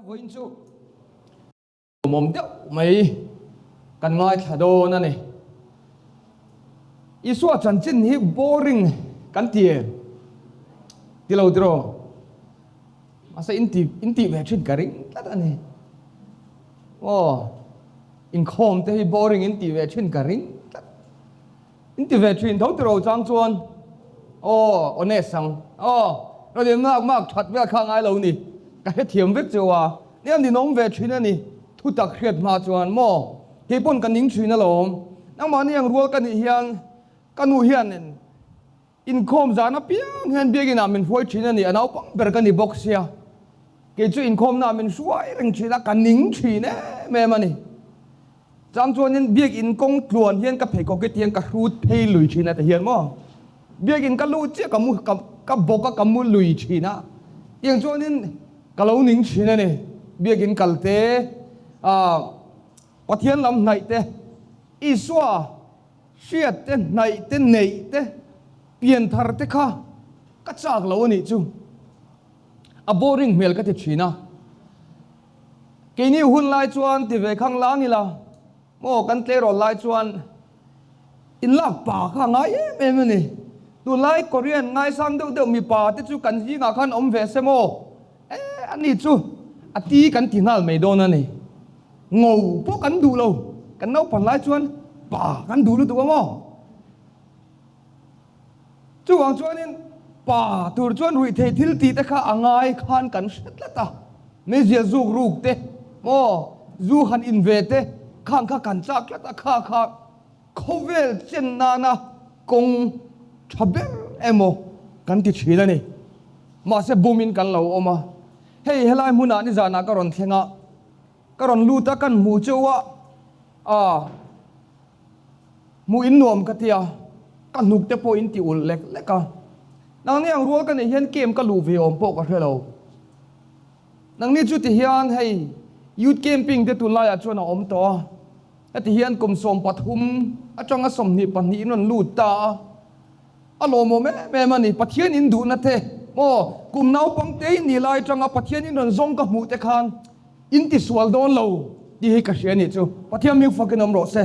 Vawiin chu lawmawm deuh mai kan ngaithla dawn a ni. Isua chanchin hi boring kan ti em? Ti lo tiraw? Mahse in ti in tih ve thin ka ring tlat a ni. Aw, inkhawm te hi boring in tih ve thin ka ring tlat. In ti ve thin tho tiro chang chuan aw honest ang aw rawn in mark mark that vel kha ngai lo ni ka hrethiam vek cheu a nia ninawm ve thin a ni thutak hriat hma chuan maw keipawn ka ning thin alawm nangmahni ang rual ka nih hian ka nu hianin Inkhawm zan apiang hian biakinah min hruai thin a ni, a naupang ber ka ni bawk sia. Kei chu inkhawmnaah min hruai reng thin a, ka ning thin em em a ni. Chang chuanin biakin kawng tluan hian ka pheikhawk hi tiang ka hrut phei lui thin a ti hian maw. Biakin ka lut chiah ka mu ka ka bawk a ka mu lui thin a, tiang chuanin ka lo ning thin a ni. Biakin kal te, ah Pathian lam hnaih te, Isua Hriat te, hnaih te, neih te, pian thar te kha ka chak lo a nih chu. A boring hmel ka ti thin a. Keini hun lai chuan ti ve khang lang ila maw kan tleirawl lai chuan inlak pa kha a ngai em em a ni. Tunlai Korean ngaisang deuh deuh mipa te chu kan zingah khan awm ve se maw? E a ni chu a ti kan ti nghal mai dawn a ni. Ngo pawh kan duh lo, kan naupang lai chuan pa kan duh lutuk a maw? Chuvang chuanin pa tur chuan ruih thei thil tih te kha a ngai khan kan hre tlat a, meizial zuk ruk te maw, zu han in ve te khang kha kan chak tlat a, kha kha khawvel chen nana kawng tha ber emaw kan ti thin a ni. Mahse bumin kan lo awm a, hei helai hmunah nizanah ka rawn thleng a, Ka rawn lut a, kan hmuh cheu a, aa hmuh in nuam ka ti a, ka hnuk te pawh in ti ulh lek lek a. Nangni ang rual ka neih hian camp ka luh ve awm pawh ka hre lo. Nangni chu ti hian hei youth camping te tunlaiah chuan a awm tawh a, heti hian kum 13 atanga 22 in rawn lut ta a, a lawmawm em em a ni. Pathian in duhna te maw kum naupang te in nih lai atanga Pathian in rawn zawng ka hmuh te khan In ti sual dawn lo tih hi ka hria a nih chu. Pathian hming fakin awm rawh se.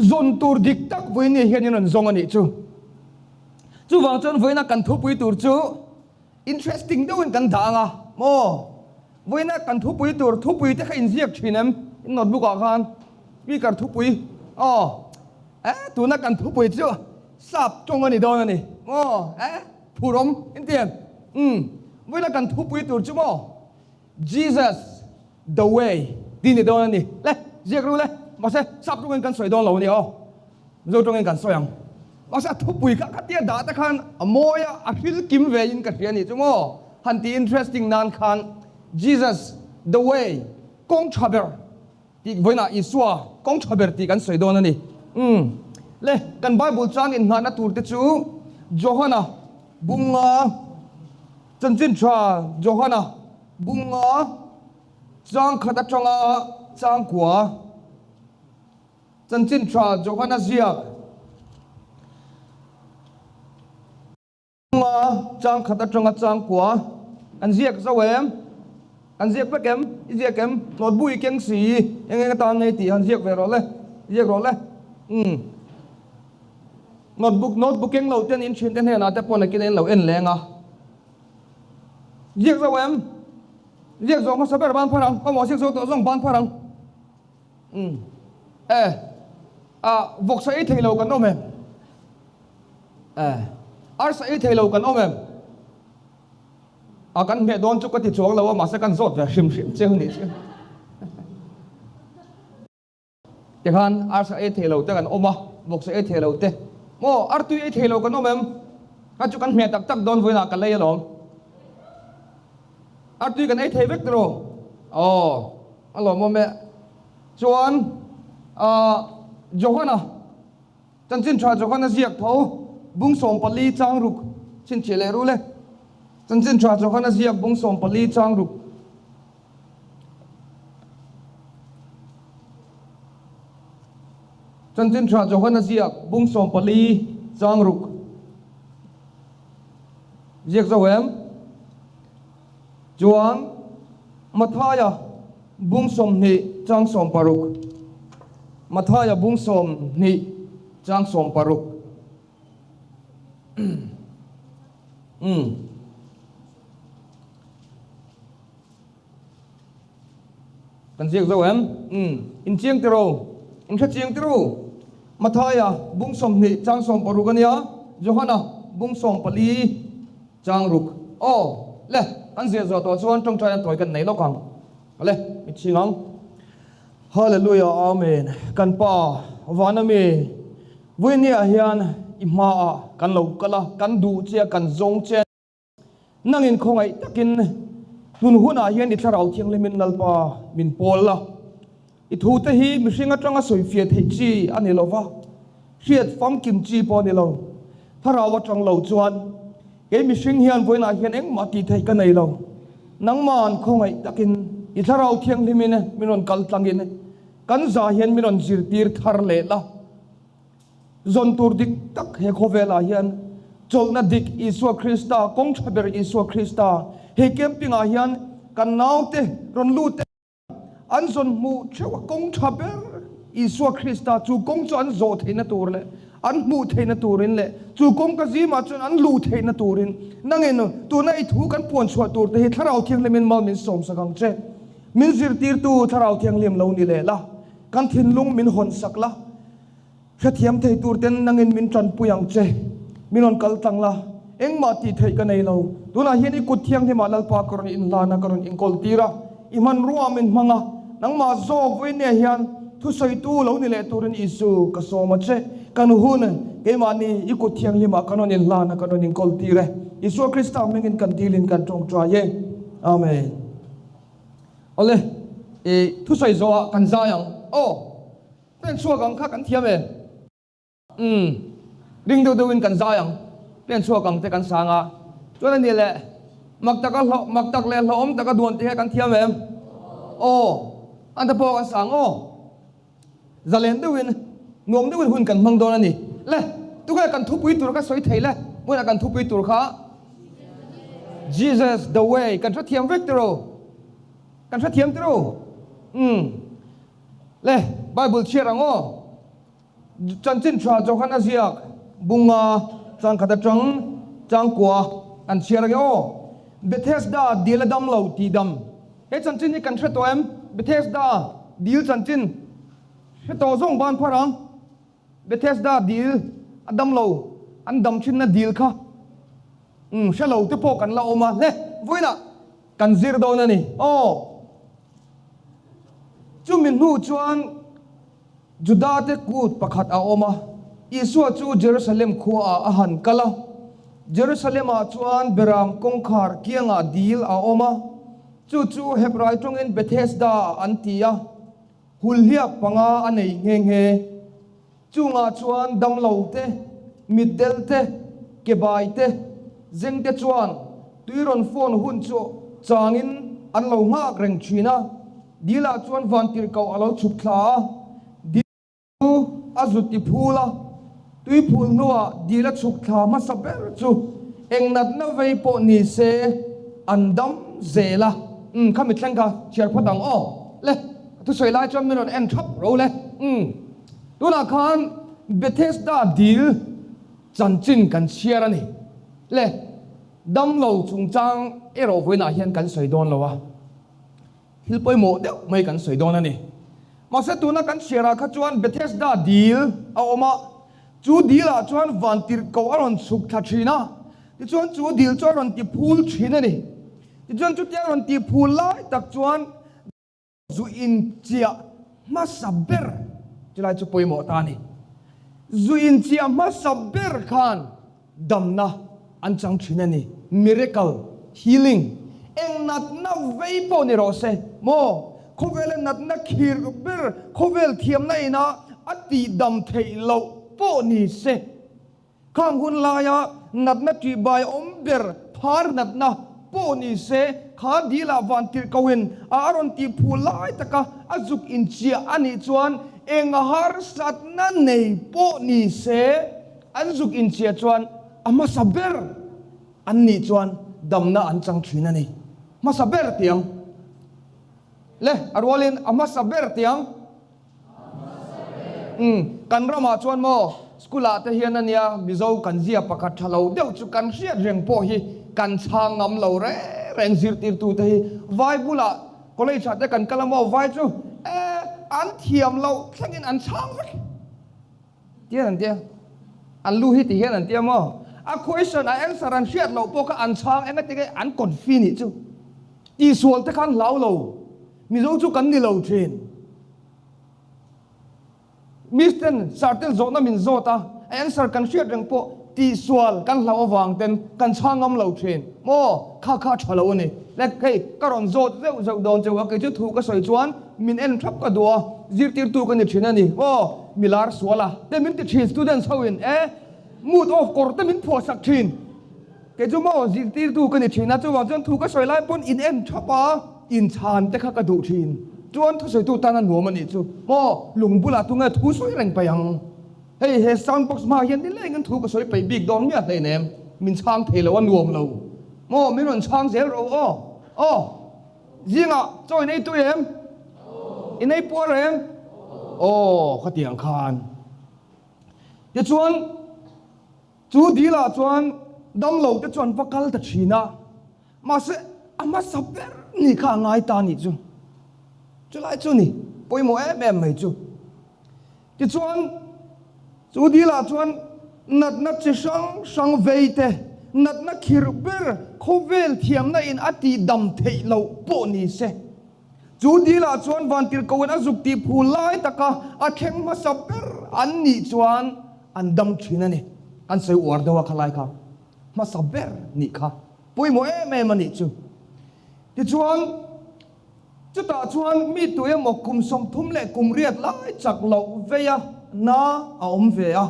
Zawn tur dik tak vawiin hian in rawn zawng a nih chu. Chuvang chuan vawiina kan thupui tur chu interesting deuhin kan dah ang a maw? Vawiina kan thupui tur thupui te kha in ziak thin em? In notebook ah khan speaker thupui aw eh tuna kan thupui chu sap tawng a ni dawn a ni maw? Eh phurawm in ti em? Umm vawiina kan thupui tur chu maw? Jesus the way tih ni dawn a ni. Le, ziak ru le. Mahse, sap tawngin kan sawi dawn lo a ni aw. Mizo tawngin kan sawi ang. Mahse, a thupui kha khatia dah te khan a mawi a, a hril kim ve in ka hria a nih chu maw? Han ti interesting nan khan Jesus the way, kawng tha ber tih vawiinah Isua kawng tha ber tih kan sawi dawn a ni. Umm. Le, kan Bible chang inngahna tur te chu Johana bunga Chanchin tha Johana bunga chang khat atanga chang kua Chanchin tha Johana ziak bunga chang khat atanga chang kua kan ziak zo em? Kan ziak vek em? I ziak em? Notebook i keng si eng eng atan ngei tih han ziak ve rawh le, ziak rawh le. Umm. Notebook notebook keng lo ten in thiante hnenah te pawh nakin a in lo en leng a. Ziak zo em? Ziak zawh hmasa ber ban phar ang, pawimawh ziak zo tawh zawng ban phar ang. Umm. E. Ah, vawksa ei thei lo kan awm em? E. Arsa ei thei lo kan awm em? A kan hmeh dawn chu ka ti chuang lo a, mahse kan zawt ve hrim hrim che nih chu. Tikhan arsa ei thei lo te kan awm a, vawksa ei thei lo te. Maw, artui ei thei lo kan awm em? Kha chu kan hmeh tak tak dawn vawiinah ka lei alawm. Artui kan ei thei vek tiraw? Aw, a lawmawm e. Chuan, ah, Johana, Chanchin tha Johana ziak tho, bung 14 chang ruk chhinchhiah leh rul e. Chanchin tha Johana ziak bung 14 chang ruk. Chanchin tha Johana ziak bung 14 chang ruk ziak zo em? Chuan Mathaia. bung 20 chang 16. Mathaia bung 20 chang 16. Umm. Kan ziak zo em? Umm. In chiang tiro. In hre chiang tiro. Mathaia bung 20 chang 16 a nia, Johana bung 14 chang ruk. Aw, le, kan ziah zawh tawh chuan tawngtai an tawi kan nei lawk ang. Le, mit chhing ang. Hallelujah, Amen. Kan Pa, vana mi, Vawinia hian i hmaah kan lo kal a, kan duh che a, kan zawng che a. Nangin khawngaih takin tun hunah hian i Thlarau Thianghlimin Lalpa min pawl la. I thute hi mihring atanga sawifiah theih chi a ni lo va, hriat famkim chi pawh a ni lo. Thlarau atang lo chuan kei mihring hian vawiinah hian engmah tih theih ka nei lo. Nangman khawngaih takin i Thlarau Thianghlimin min rawn kal tlangin kan za hian min rawn zirtir thar leh la. Zawn tur dik tak he khawvelah hian chawlhna dik Isua Krista, kawng tha ber Isua Krista he camping ah hian kan naute rawn lut te an zawn hmuh theuh a, kawng tha ber Isua Krista chu kawng chu an zawh theihna tur leh an hmuh theihna turin leh chu kawngka zimah chuan an luh theihna turin nangin tuna i thu kan puan chhuah tur te hi Thlarau Thianghlimin mal min sawmsak ang che. Min zirtirtu Thlarau Thianghlim lo ni leh la, kan thinlung min hawnsak la. Hrethiam thei tur ten nangin min tanpui ang che, min rawn kal tlang la, engmah tih theih ka nei lo. Tunah hian i kut thianghlimah Lalpa ka rawn inhlan a, ka rawn inkawl tir a, i hmanrua min hmang a, nangmah zawk vawinia hian thusawitu lo ni leh turin Isu ka sawm a che. Kan hun keimahni i kut thianghlimah kan rawn inhlan a, kan rawn inkawl tir e. Isua Krista hmingin kan dilin kan tawngtai e. Amen. Awle, i thusawi zawhah kan zai ang. Aw. Pen chhuak ang kha kan thiam e. Umm, ring deuh deuhin kan zai ang. Pen chhuak ang te kan sang a. Chuan a nih leh, mak taka hlauh, mak tak leh hlauhawm taka duan te kha kan thiam em? Aw, an ta pawh kan sang aw. Zalen deuhin, nuam deuhin hun kan hmang dawn a ni. Le, tunge kan thupui tur kha sawi thei le? Hmunah kan thupui tur kha Jesus the way kan hrethiam vek tiro. Kan hrethiam tiro. Umm. Le, Bible chhiar ang aw. Chanchin tha Johan a ziak bunga chang khat atang changkua kan chhiar ang e aw. Bethesda dil a dam lo tih dam. He chanchin hi kan hre tawh em? Bethesda dil chanchin hre tawh zawng ban phar ang. Bethesda dil a dam lo an dam thinna dil kha umm hre lo te pawh kan la awm a. Le, vawiinah kan zir dawn a ni aw. Chumi hnu chuan Judate kut pakhat a awm a, Isua chu Jerusalem khuaah a han kal a. Jerusalem-ah chuan Beram kawngkhar kiangah dil a awm a, chu chu Hebrai tawngin Bethesda an ti a, hulhliak panga a nei nghe nghe. Chungah chuan damlo te, mitdel te, kebai te, zeng te chuan tui rawn fawn hun chu changin an lo nghak reng thin a. Dilah chuan vantirhkoh a lo chhuk thla a, dil chu a zut ti phul a. Tui phul hnuah dil a chhuk thla hmasa ber chu eng natna vei pawh ni se an dam zel a. Umm, khami thleng kha chhiar phawt ang aw. Le, ka thusawi lai chuan min rawn en thap ro le. Umm. Tunah khan Bethesda dil chanchin kan chhiar a ni. Le, damlo chungchang erawh vawiinah hian kan sawi dawn lo a, thil pawimawh deuh mai kan sawi dawn a ni. Mahse tuna kan chhiarah kha chuan Bethesda dil a awm a, chu dilah chuan vantirhkoh a rawn chhuk thla thin a, tichuan chu dil chu a rawn ti phul thin a ni. Tichuan chutia a rawn ti phul lai tak chuan, Zu inchiah hmasa ber chulai chu pawimawh ta a ni. Zu inchiah hmasa ber khan damna an chang thin a ni. Miracle, healing, eng natna vei pawh ni rawh se maw? Khawvela natna khirh ber, khawvel thiamna ina a tihdam theih loh pawh ni se. Khang hun laia natna ṭihbai awm ber phar natna pawh ni se, kha dilah vantirhkohin a a rawn tih phul lai taka a zuk inchiah a nih chuan eng harsatna nei pawh ni se, an zuk inchiah chuan a hmasa ber an nih chuan damna an chang ṭhin a ni. Hmasa ber tiang. Le, a rualin a hmasa ber tiang. Umm, kan ramah chuan maw, school ah te hian ania Mizo kan zia pakhat tha lo deuh chu kan hriat reng pawh hi kan chhang ngam lo reng reng zirtirtu te hi vai bulah college ah te kan kal a maw vai chu e an thiam loh thlengin an chhang vek tian an tia an lu hi ti hian an tia maw a question a answer an hriat loh pawh kha an chhang eng atinge an confi nih chu tihsual te kha an hlau lo Mizo chu kan ni lo thin. Miss ten sir ten zawhna min zawt a, a answer kan hriat reng pawh tihsual kan hlauh avang ten kan chhang ngam lo thin. Maw? Kha kha a tha lo a ni. Like hei ka rawn zawt zeuh zeuh dawn cheu a, kei chu thu ka sawi chuan min en thap ka duh a, zirtirtu ka ni thin a ni. Maw? Milar sual a te min ti thin students ho in e mood off kawr te min phuahsak thin. Kei chu maw zirtirtu ka ni thin a, chuvang chuan thu ka sawi lai pawn in en thap a, inchhan te kha ka duh thin. Chuan thusawitu tan a nuam a nih chu maw lung bulah tunge thu sawi reng paih ang. Hei he sound box hmaah hian nileng in thu ka sawi peih bik dawn miah hleinem, min chhang thei lo a nuam lo maw min rawn chhang zel rawh u aw. Aw zingah chaw in ei tui em? In ei puar em? Aw khatiang khan. Tichuan. Chu dil ah chuan damlo te chuan va kal ta thin a, mahse a hmasa ber ni kha a ngai ta nih chu. Chulai chu ni pawimawh em em mai chu. Tichuan chu dil ah chuan natna chi hrang hrang vei te, natna khirh ber khawvel thiamna in a tih dam theih loh pawh ni se. Chu dilah chuan Vantirhkohin a zuk tih phul lai taka a thleng hmasa ber an nih chuan an dam thin a ni. Kan sawi uar deuh a khalai kha hmasa ber nih kha pawimawh em em a nih chu. Tichuan chutah chuan mi tu emaw kum 30 leh kum riat lai chak loh vei a na a awm ve a.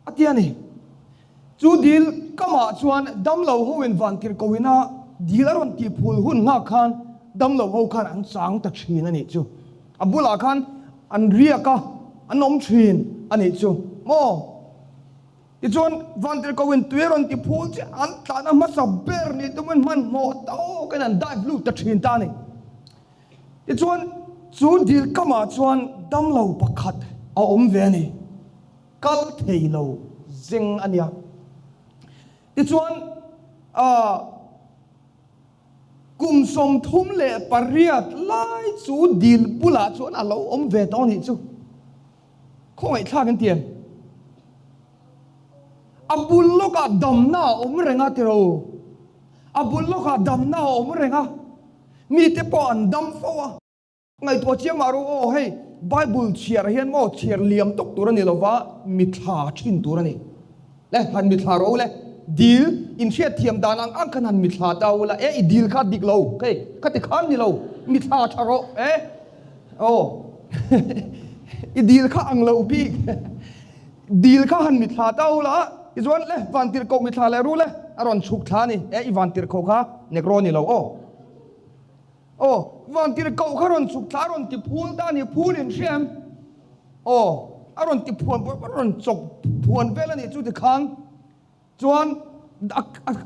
A ti a ni. Chu dil kamah chuan damlo ho in Vantirhkohina dil a rawn tih phul hun nghak khan damlo ho khan an chang ta thin a nih chu. A bulah khan an riak a, an awm thin a nih chu maw? Tichuan Vantirhkohin tui a rawn ti phul chiah an tlan a hmasa ber nih tumin hmanhmawh tawkin an dive lut ta thin ta a ni. Tichuan chu dil kamah chuan damlo pakhat a awm ve a ni. Kal thei lo zeng a nia. Tichuan aah kum 38 lai chu dil bulah chuan a lo awm ve tawh a nih chu. Khawngaihthlak in ti em? A bul lawkah damna a awm reng a tiro. A bul lawkah damna a awm reng a. Mite pawh an dam fo a. Ngaihtuah chiang mah rawh aw, hei Bible chhiar hian maw chhiar liam tawk tur a ni lova, mithla thin tur a ni. Le, han mithla rawh u le, dil inhriat thiam dan ang ang khan han mithla ta u la, e i dil kha dik lo, hei khati khan ni lo, mithla tha rawh e, aw i dil kha ang lo bik, dil kha han mithla ta u la, tichuan le vantirhkoh mithla leh ru le, a rawn chhuk thla a ni, e i vantirhkoh kha negro ni lo aw. Aw, vantirhkoh kha rawn chhuk thla a rawn ti phul ta a ni, phul in hria em? Aw, a rawn ti phuan pawh a rawn chawk phuan vel a nih chu tikhan chuan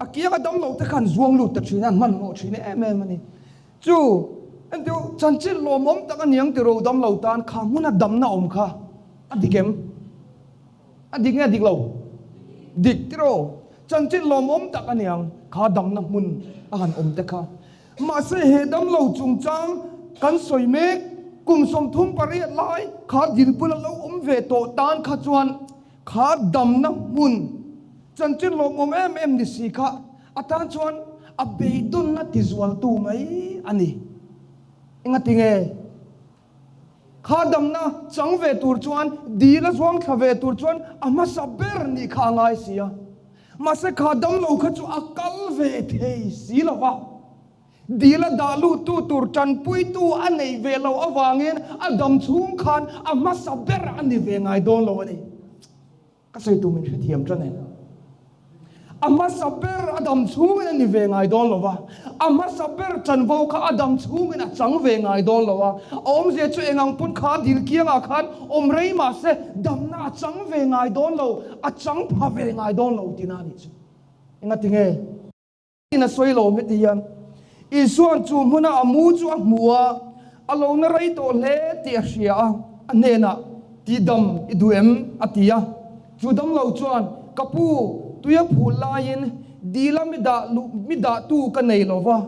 a kianga damlo te khan zuang lut ta thin a, an hmanhmawh thin em em a ni. Chu entiu chanchin lawmawm tak a niang tiro damlo tan kha hmuna damna awm kha a dik em? A dik nge dik lo? Dik tiro, chanchin lawmawm tak a niang kha damna hmun a han awm te kha. Mahse he damlo chungchang kan sawi mek kum 38 lai kha dilpul a lo awm ve tawh tan kha chuan kha damna hmun chanchin lawmawm em em ni si kha a tan chuan a beidawnna tizualtu mai a ni. Engatinge? Kha damna chang ve tur chuan dil a zuang thla ve tur chuan a hmasa ber nih kha a ngai si a. Mahse kha damlo kha chu a kal ve thei si lo va. Dil a dah luttu tur tanpuitu a neih ve loh avangin a dam chhung khan a hmasa ber a ni ve ngai dawn lo a ni. Ka sawi tur min hrethiam tan e. A hmasa ber a dam chhungin a ni ve ngai dawn lo va, a hmasa ber chanvo kha a dam chhungin a chang ve ngai dawn lo a. A awmzia chu eng ang pawn kha dil kiangah khan awm rei mah se damna a chang ve ngai dawn lo, a chang pha ve ngai dawn lo tina a nih chu. Engatinge? In a sawi lo heti hian. Isua'n chu hmuna a mu chu a hmu a, a lo na rei tawh hle tih a hria a, a hnenah, Tidam i duh em? a ti a. Chu damlo chuan, Ka pu, tui a phul laiin dila mi dah luh mi dahtu ka nei lo va,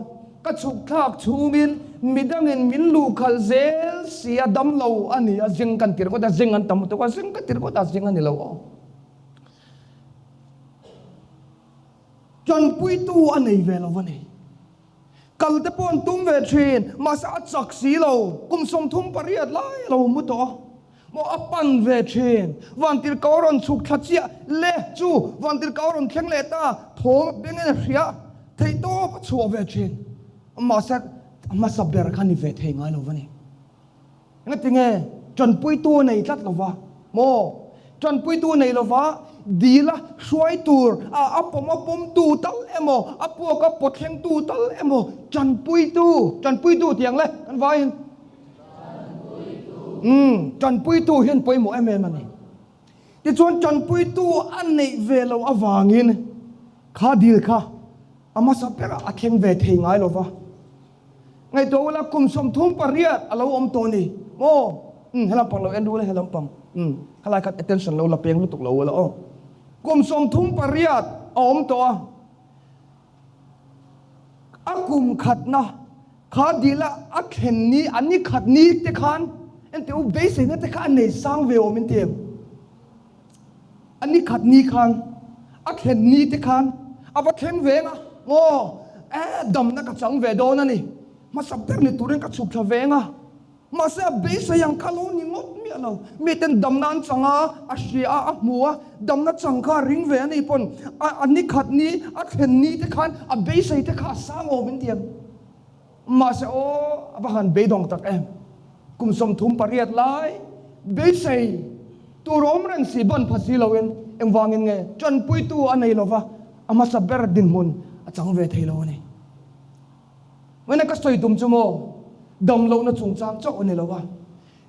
ka chhuk thlak chhungin midangin min luh khalh zel si a, damlo a ni a, zing kan ti ringawt a, zing an tam lutuk a, zing ka ti ringawt a, zing a ni lo aw. Tanpuitu a nei ve lo a ni. Kal te pawh an tum ve thin, mahse a chak si lo. Kum 38 lai a lo mu tawh a, maw a pan ve thin. Vantirhkau a rawn chhuk thla chiah le chu Vantirhkau a rawn thleng leh ta, thawm a bengin a hria, theihtawp a chhuah ve thin. Mahse a hmasa ber kha ni ve thei ngai lo va ni. Engatinge tanpuitu a nei tlat lova maw? Tanpuitu nei lova dila hruai tur a a pawm a pawmtu tal emaw, a puak a pawthlengtu tal emaw tanpuitu, tanpuitu tih ang le kan vaiin. Umm, tanpuitu hian pawimawh em em a ni. Tichuan tanpuitu a neih ve loh avangin kha dil kha a hmasa berah a thleng ve thei ngai lova. Ngaihtuah ula kum 38 a lo awm tawh ni maw? Umm he lampang lo en ru ula he lampang umm helai khat attention lo la peng lutuk lo ula aw. Kum 38 a awm tawh a, a kum khatna kha dila a thlen ni a ni khat ni te khan enteh u beiseina te kha a nei sang ve awm in ti em? A ni khat ni khan, a thlen ni te khan a va thleng veng a, Aw, e, damna ka chang ve dawn a ni. Hmasa ber ni turin ka chhuk thla veng a. Mahse a beisei ang kha lo ni ngawt miah lo. Miten damna an chang a, a hria a, a hmu a, damna chang kha a ring ve a nih pawn a, a ni khat ni, a thlen ni te khan a beisei te kha a sang awm in tiang. Mahse aw, a va han beidawng tak em! Kum 38 lai beisei tur awm reng si ban pha si loin engvangin nge tanpuitu a nei lova a hmasa ber dinhmun a chang ve thei lo a ni. Mawina ka sawi tum chu maw damlohna chungchang chauh a ni lo a,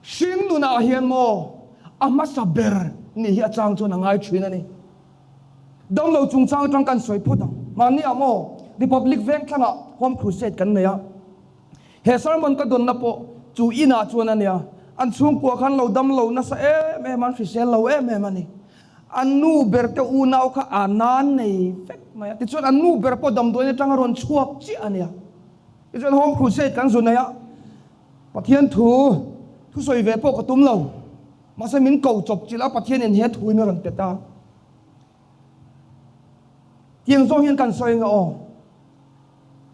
hring nunah hian maw a hmasa ber nih hi a chang chuan a ngai thin a ni. Damlo chungchang atang kan sawi phawt ang. Mahni ah maw Republic veng thlangah Home Crusade kan nei a. He sermon ka dawnna pawh chu inah chuan a nia. An chhungkua khan lo damlo nasa em em a, an hrisel lo em em a ni. An nu ber te unau kha a nan nei vek mai a. Tichuan an nu ber pawh damdawiin atang a rawn chhuak chiah a nia. Tichuan Home Crusade kan zu nei a. Pathian thu thusawi ve pawh ka tum lo. Mahse min ko chawp chilh a, Pathianin he thu hi min rawn pe ta. Tiang zawng hian kan sawi anga aw.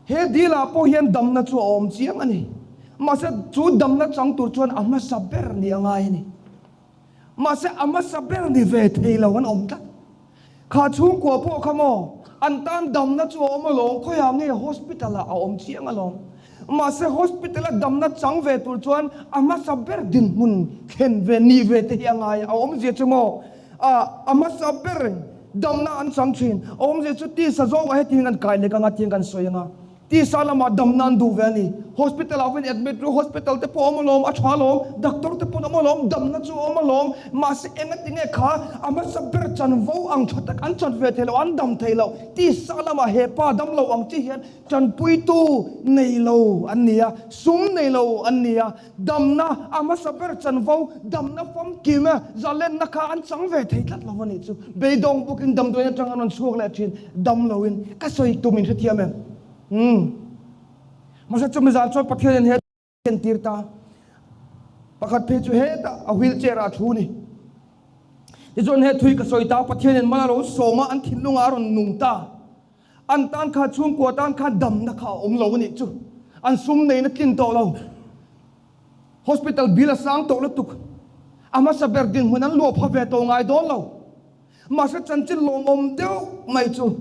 He dil ah pawh hian damna chu a awm chiang a ni. Mahse chu damna chang tur chuan a hmasa ber ni a ngai a ni. Mahse a hmasa ber ni ve thei lo an awm tlat. Kha chhungkua pawh kha maw, an tan damna chu a awm alawm, khawiah nge hospital ah a awm chiang alawm. Mahse hospital a damna chang ve tur chuan a hmasa ber dinhmun thlen ve nih ve te hi a ngai a, a awmzia chu maw, a hmasa ber damna an chang thin, a awmzia chu tisa zawngah hetiang an kai lek anga tiang kan sawi anga. Tisa lamah damna an duh ve a ni. Hospital ah pawhin admit ru, hospital te pawh a awm alawm, a tha alawm, doctor te pawh an awm alawm, damna chu a awm alawm. Mahse engati nge kha a hmasa ber chanvo ang tha tak an chan ve thei lo, an dam thei lo. Tisa lamah he pa dam lo ang chi hian tanpuitu nei lo an ni a, sum nei lo an ni a, damna a hmasa ber chanvo, damna famkim zalenna kha an chang ve thei tlat lo a nih chu. Beidawng bawkin damdawiin atang an rawn chhuak leh thin. Dam loin ka sawi tum in hrethiam em? Umm. Mahse chumi zan chuan Pathianin he entir ta. Pakhat phei chu hetah a wheel chair ah a thu ni. Tichuan he thui ka sawi ta, Pathianin mal a lo sawm a, an thinlungah a rawn nung ta. An tan kha chhungkua tan khan damna kha a awm lo a nih chu. An sum neihna tlin tawh lo. Hospital bill a sang tawh lutuk. A hmasa ber dinhmun an luah pha ve tawh ngai dawn lo. Mahse chanchin lawmawm deuh mai chu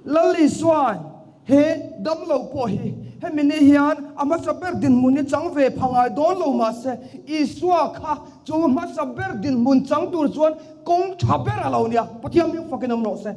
Lal Isua'n he damlo pawh hi hemi ni hian a hmasa ber dinhmun hi chang ve pha ngai dawn lo mahse Isua kha chu hmasa ber dinhmun chang tur chuan kawng tha ber a lo nia. Pathian hming fakin awm rawh se.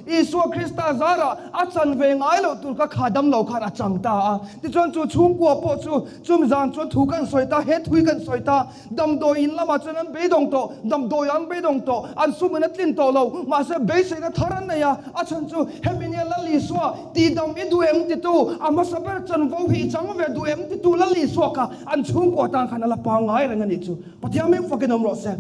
Isua Krista zarah a chan ve ngai loh tur kha kha dam lo khan a chang ta a. Tichuan chu chhungkua pawh chu chum zan chuan thu kan sawi ta, he thui kan sawi ta, damdawi in lamah chuan an beidawng tawh, damdawi an beidawng tawh, an sumin a tlin tawh lo, mahse beiseina thar an nei a, a chhan chu hemi nia Lal Isua tihdam i duh em titu, a hmasa ber chanvo hi i chang ve duh em titu Lal Isua kha an chhungkua tan khan a la pangngai reng a nih chu. Pathian meng fakin awm rawh se.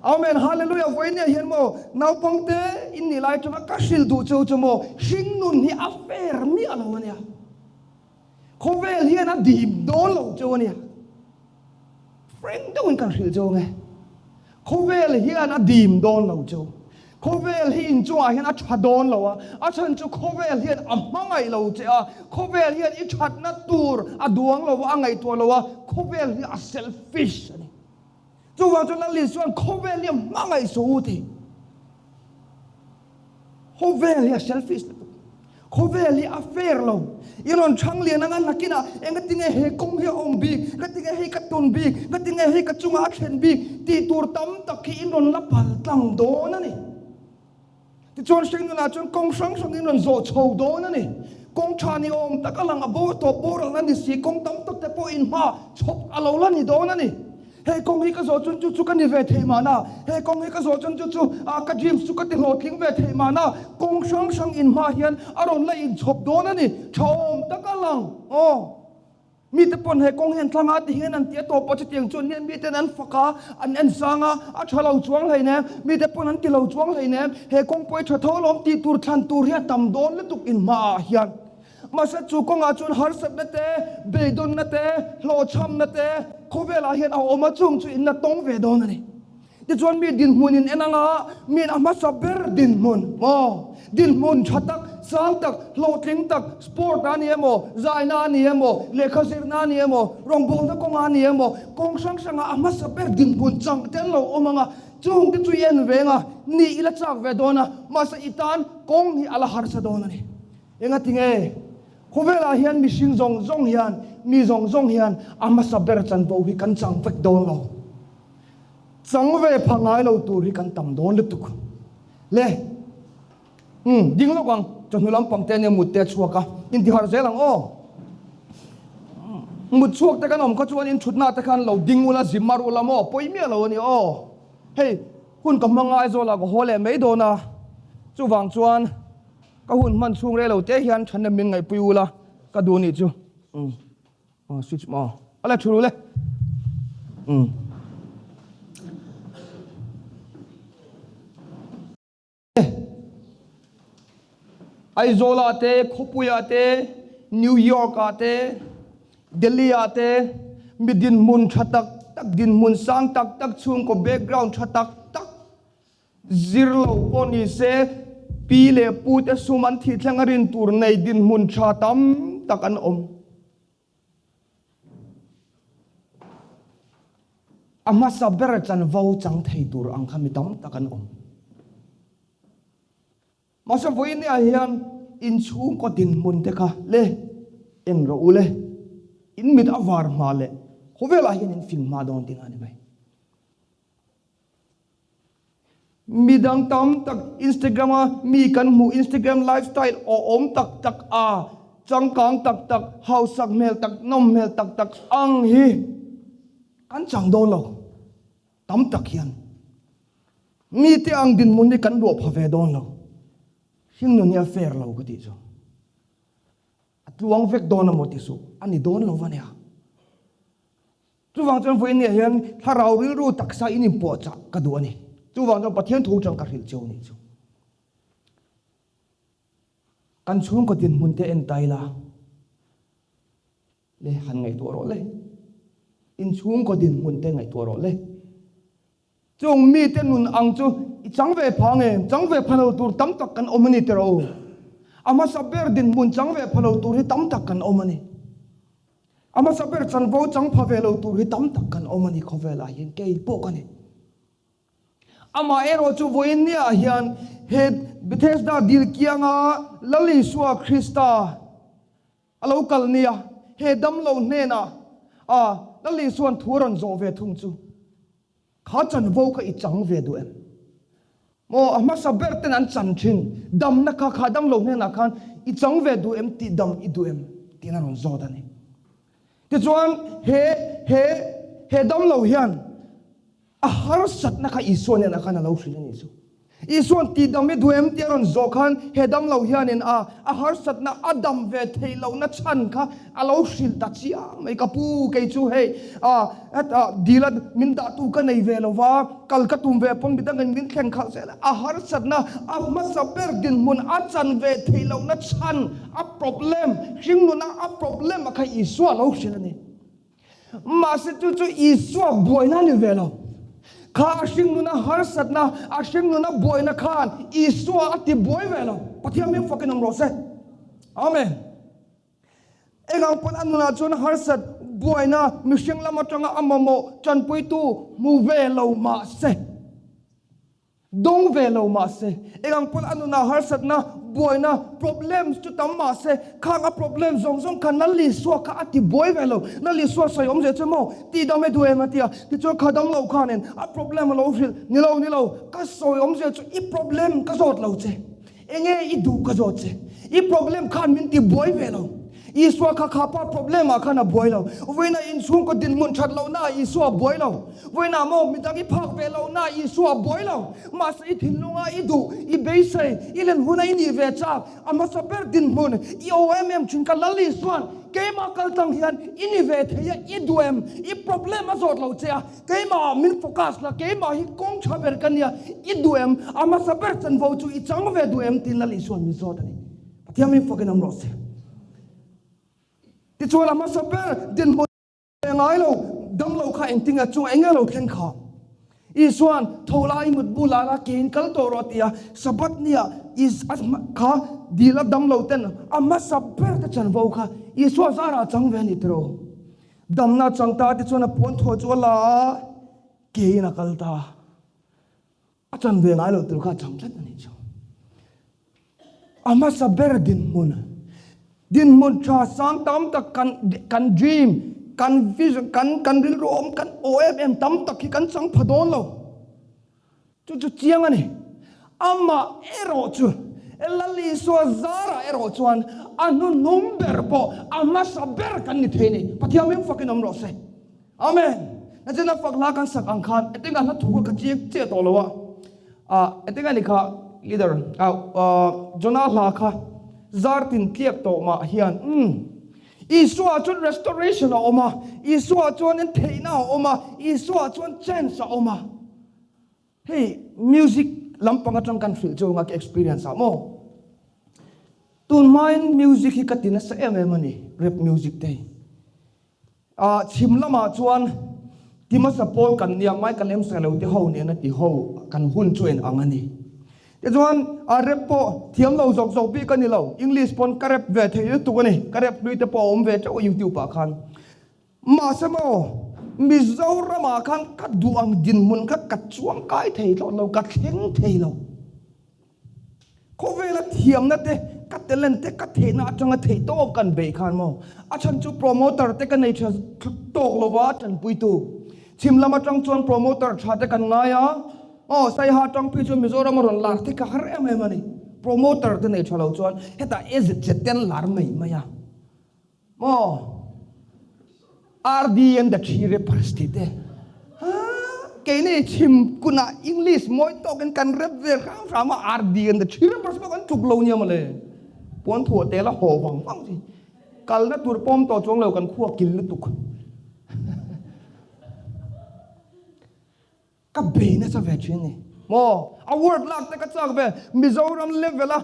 Amen Hallelujah Vawinia hian maw naupangte in nih lai atanga ka hrilh duh cheu chu maw hringnun hi a fair miah lo ania. Khawvel hian a dim dawn lo cheu ania. Frank deuhin kan hrilh cheu ange. Khawvel hian a dim dawn lo cheu. Khawvel hi inchungah hian a tha dawn lo a, a chhan chu khawvel hian a hmangaih lo che a, khawvel hian i thatna tur a duang lo a, a ngaihtuah lo a, khawvel hi a selfish a ni. Chuvang chuan Lal Isua'n khawvel hi a hmangaih suh u ti. Khawvel hi a selfish lutuk. Khawvel hi a fair lo. I rawn chhang lian anga nakinah engatinge he kawng hi a awm bik, ngatinge hei ka tawn bik, ngatinge hei ka chungah a thlen bik tih tur tam tak hi in rawn la pal tlang dawn a ni. Tichuan hringnunah chuan kawng hrang hrang in rawn zawh chho dawn a ni. Kawng tha ni awm tak a lang a bo tawp boral a ni si, kawng tam tak te pawh in hma chhawp a lo la ni dawn a ni. He kawng hi ka zawh chuan chu chu ka ni ve thei mahna, he kawng hi ka zawh chuan chu chu ka dreams chu ka ti hlawhtling ve thei mahna, kawng hrang hrang in hma hian a rawn la inchhawp dawn a ni. Tha awm tak a lang aw. Mite pawn he kawng hian thlang a ti hian an ti a tawp a, chutiang chuan hian miten an fak a, an en sang a, a tha lo chuang hleinem, mite pawn an ti lo chuang hleinem, he kawng pawh i tha tho alawm tih tur thlan tur hi a tam dawn lutuk in hmaah hian. Mahse chu kawngah chuan harsatna te, beidawnna te, hlawhchhamna te khawvelah hian a awm a, chung chu in la tawng ve dawn a ni. Tichuan mi dinhmun in en anga min a hmasa ber dinhmun maw? Dinhmun tha tak, sang tak, hlawhtling tak, sport a ni emaw, zaina a ni emaw, lehkha zirna a ni emaw, rawngbawlna kawng a ni emaw, kawng hrang hrangah a hmasa ber dinhmun chang te an lo awm anga chung te chu i en ve anga ni i la chak ve dawn a, mahse i tan kawng hi a la harsa dawn a ni. Engatinge? Khawvelah hian mihring zawng zawng hian, mi zawng zawng hian a hmasa ber chanvo hi kan chang vek dawn lo. Chang ve pha ngai lo tur hi kan tam dawn lutuk. Le, umm, ding lawk ang, chawhnu lampang te ania mut te a chhuak a, intiharh zel ang aw. Mut chhuak te kan awm kha chuan in thutna te khan lo ding ula, zim mar ula maw, pawi miah lo a ni aw. Hei, hun ka hmang ngai zawlah ka haw leh mai dawn a, chuvang chuan ka hun hman chhung rei lo te hian thahnem min ngaihpui ula ka duh nih chu. Umm. Aw switch maw a la thu le um Aizawl ah te khawpui ah te New York ah te Delhi ah te mi dinhmun tha tak tak dinhmun sang tak tak chhungkaw background tha tak tak Zir lo pawh ni se, pi leh pu te sum an thih thleng a rin tur nei dinhmun tha tam tak an awm. A hmasa ber chanvo chang thei tur ang kha mi tam tak an awm. Mahse vawinia hian inchhungkaw dinhmun te kha le en rawh u le, in mit a var hma leh khawvelah hian in fing hma dawn tihna a ni mai. Midang tam tak Instagram a mi kan hmuh Instagram lifestyle awhawm tak tak a, changkang tak tak, hausak hmel tak, nawm hmel tak tak ang hi kan chang dawn lo. Tam tak hian mite ang dinhmun hi kan luah pha ve dawn lo. Hringnun hi a fair lo ka tih chu. A tluang vek dawn amaw ti suh, a ni dawn lo va nia. Chuvang chuan vawiin niah hian thlarau rilru taksa in inpuahchah ka duh a ni. Chuvang chuan Pathian thu chang ka hrilh cheu a nih chu. Kan chhungkaw dinhmun te en ta ila le han ngaihtuah rawh le. In chhungkaw dinhmun te ngaihtuah rawh le. Chung mite nun ang chu i chang ve pha nge? Chang ve pha lo tur tam tak kan awm a ni tiraw u? A hmasa ber dinhmun chang ve pha lo tur hi tam tak kan awm a ni. A hmasa ber chanvo chang pha ve lo tur hi tam tak kan awm a ni khawvelah hian kei pawh ka ni. Amah erawh chu vawiin niah hian he Bethesda dil kianga Lal Isua Krista a lo kal nia, he damlo hnenah a Lal Isua'n thu a rawn zawh ve thung chu, Kha chanvo kha i chang ve duh em? Maw a hmasa ber ten an chan thin damna kha kha damlo hnenah khan i chang ve duh em tih dam i duh em tiin a rawn zawt a ni. Tichuan he he he damlo hian a harsatna kha Isua hnenah khan a lo hrilh a nih chu. Isua'n tihdam i duh em tih a rawn zawh khan he damlo hianin a a harsatna a dam ve theih lohna chhan kha a lo hrilh ta chiang mai. Ka pu, kei chu hei a hetah dila min dahtu ka nei ve lo va, kal ka tum ve pawn midangin min thleng khalh zel a. A harsatna a hmasa ber dinhmun a chan ve theih lohna chhan a problem, hringnuna a problem a kha Isua a lo hrilh a ni. Mahse chu chu Isua buaina a ni ve lo. Kha a hringnuna harsatna, a hringnuna buaina khan Isua a ti buai ve lo. Pathian hming fakin awm rawh se. Amen. Engang pawn a nunah chuan harsat, buaina, mihring lam atanga a mamawh tanpuitu hmu ve lo mahse. Dawng ve lo mahse, engang pawn a nunah harsatna, buaina, problems chu tam mahse, khang a problem zawng zawng kha Lal Isua kha a ti buai ve lo. Lal Isua sawi awm zeh chu maw, tih dam e duh em a ti a, tichuan kha dam lo khanin a problem a lo hrilh, ni lo, ni lo, ka sawi awm zeh chu i problem ka zawt lo che. Enge i duh ka zawt che? I problem khan min ti buai ve lo. Isua kha kha pa problem ah khan a buai lo. Vawiinah inchhungkaw dinhmun that lohna ah Isua a buai lo. Vawiinah maw midang i phak ve lohna ah Isua a buai lo. Mahse i thinlunga i duh, i beisei, i len huna i nih ve chak, a hmasa ber dinhmun i aw em em thin ka Lal Isua'n keimah kal tlang hian i ni ve thei a, i duh em? I problem a zawt lo che a. Keimah ah min focus la, keimah hi kawng tha ber ka nia, i duh em? A hmasa ber chanvo chu i chang ve duh em? tiin Lal Isua'n min zawt a ni. Pathian min fakin awm rawh se. Tichuan a hmasa ber dinhmun ve ngai lo, damlo kha engtin nge chungah eng nge lo thleng kha? Isua'n tho la i mutbu la la keiin kal tawh rawh a ti a, Sabbath nia kha dil a damlo ten a hmasa ber te chanvo kha Isua zarah a chang ve a ni tiraw? Damna chang ta te chuan a puan thuah chu a la a, keiin a kal ta. A chan ve ngai lo tur kha a chang tlat a nih chu. A hmasa ber dinhmun, dinhmun tha sang tam tak kan kan dream, kan vision, kan kan rilru awm, kan aw em em tam tak hi kan chang pha dawn lo. Chu chu chiang a ni. Amah erawh chu Lal Isua zarah erawh chuan a hnuhnung ber pawh a hmasa ber kan ni thei a ni. Pathian hming fakin awm rawh se. Amen. Nachina fak hla kan sak ang khan etinga hla thu kha ka chiang chiah tawh lo a. Ah etinga ni kha leader ah Jonah hla kha zar tin tliak tawh mah hian umm Isua chuan restoration a awm a, Isua chuan theihna a awm a, Isua chuan chance a awm a. Hei music lampang atang kan hrilh chu anga ka experience ah maw? Tun hmain music hi ka ti nasa em em a ni, rap music te hi. Ah chhim lamah chuan ti hmasa pawl kan nia, Michael M. Sailo te ho nena ti ho kan hun chu en ang a ni. Tichuan a rap pawh thiam lo zawk zawk bik a ni lo, English pawn ka rap ve thei lutuk a ni, ka rap hlui te pawh a awm ve teuh a YouTube ah khan. Mahse maw, Mizoramah khan ka duh ang dinhmun kha ka chuang kai thei thlawt lo, ka thleng thei lo. Khawvela thiamna te, ka talent te, ka theihna atanga theih tawp kan beih khan maw, a chhan chu promoter te ka nei tha tawk lo va, tanpuitu. Chhim lam atang chuan promoter tha te kan ngai a, aw Saiha atang phei chuan Mizoram a rawn lar te kha har em em a ni. Promoter te nei tha lo chuan hetah AZZ te an lar mai mai a. Maw? RD and the Three Rappers tih te. Haa, keini chhim kunah English mawi tawkin kan rap ve hram hram a, RD and the Three Rappers pawh kan tluk lo nia mawle. Puan thuah tel a haw vang vang chi. Kalna tur pawm tawh chuang lo kan khua kil lutuk. Ka bei nasa ve thin ni maw? Award lak te ka chak ve, Mizoram level a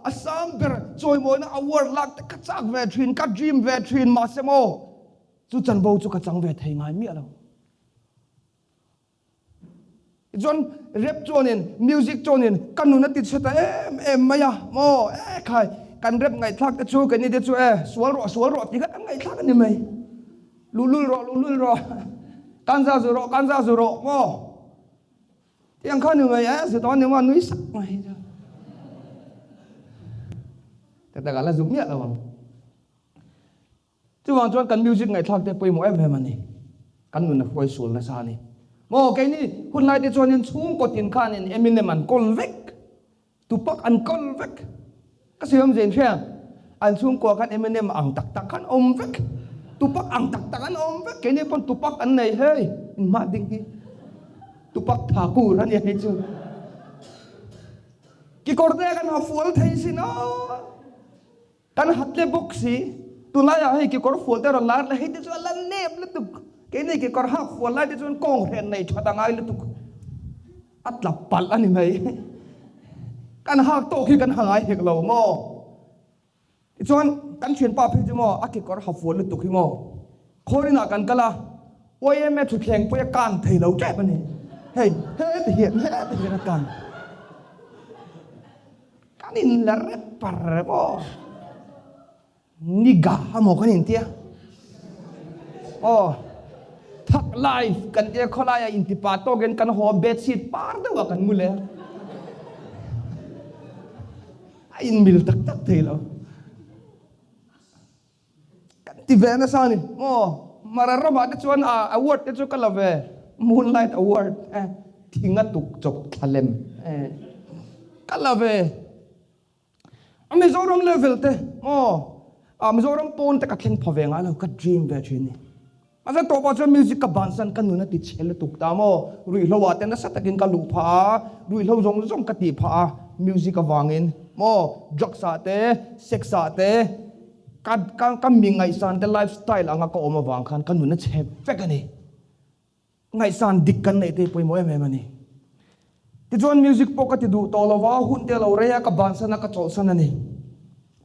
a sang ber chawimawina award lak te ka chak ve thin, ka dream ve thin mahse maw chu chanvo chu ka chang ve thei ngai miah lo. Tichuan rap chuanin music chuanin ka nun a ti chhe ta em em mai a maw e khai kan rap ngaihthlak te chu keini te chu e sual rawh sual rawh tih kha kan ngaihthlak a ni mai. Luhlul rawh, luhlul rawh. Kanza zu rawh, kanza zu rawh maw? Tiang kha ni mai e, zu tawn ni maw nui sak mai chu. Tak tak a la zu miah lo ang. Chuvang chuan kan music ngaihthlak te pawimawh em em a ni. Kan nun a hruai sual nasa a ni. Maw keini hunlai te chuanin chhungkaw tin khanin Eminem an kawl vek, Tupac an kawl vek. Ka sawi awmzia in hria, an chhungkua khan Eminem ang tak tak khan awm vek, Tupac ang tak tak an awm vek, keini pawn Tupac an nei hei, in hmah ding hi Tupac Thakur a nia hei chu. Kekawr te kan ha fual thei sin aw. Kan hatle bawk si, tunlaiah hei kekawr fual te rawn lar leh hei te chu a la nep lutuk, keini kekawr hak fual lai te chuan kawng hren nei that a ngai lutuk, a tla palh a ni mai. Kan hak tawk hi kan ha ngai hek lo maw? Tichuan kan thianpa phei chu maw a kekawr ha fual lutuk hi maw khawirinah kan kal a, YMA thutthleng pawh a kan thei lo tep a ni, hei heti hian heti hian a kan. Kan in la rep par rep aw. Niga amaw kan in tia. Aw. Thak life kan tia khawlai ah inti pa tawk in kan haw bedsheet par deuh ah kan mu leh a. A in mil tak tak thei lo. Kan ti ve nasa a ni. Aw. Mara ramah te chuan a award te chu ka la ve. Moonlight award eh thing a tuk chawp thlalem eh ka la ve. A Mizoram level te aw a Mizoram pawn te ka thleng pha ve ngai lo ka dream ve thin ni. Mahse tawpah chuan music ka bansan ka nun a ti chhe lutuk ta maw. Ruihhlo ah te nasa takin ka luh phah a, ruihhlo zawng zawng ka tih phah a music avangin maw drugs ah te sex ah te ka ka ka mi ngaihsan te life style anga ka awm avang khan ka nun a chhe vek a ni. Ngaihsan dik kan neih te hi pawimawh em em a ni. Tichuan music pawh ka ti duh tawh lo va, hun te a lo rei a, ka bansan a, ka chawlhsan a ni.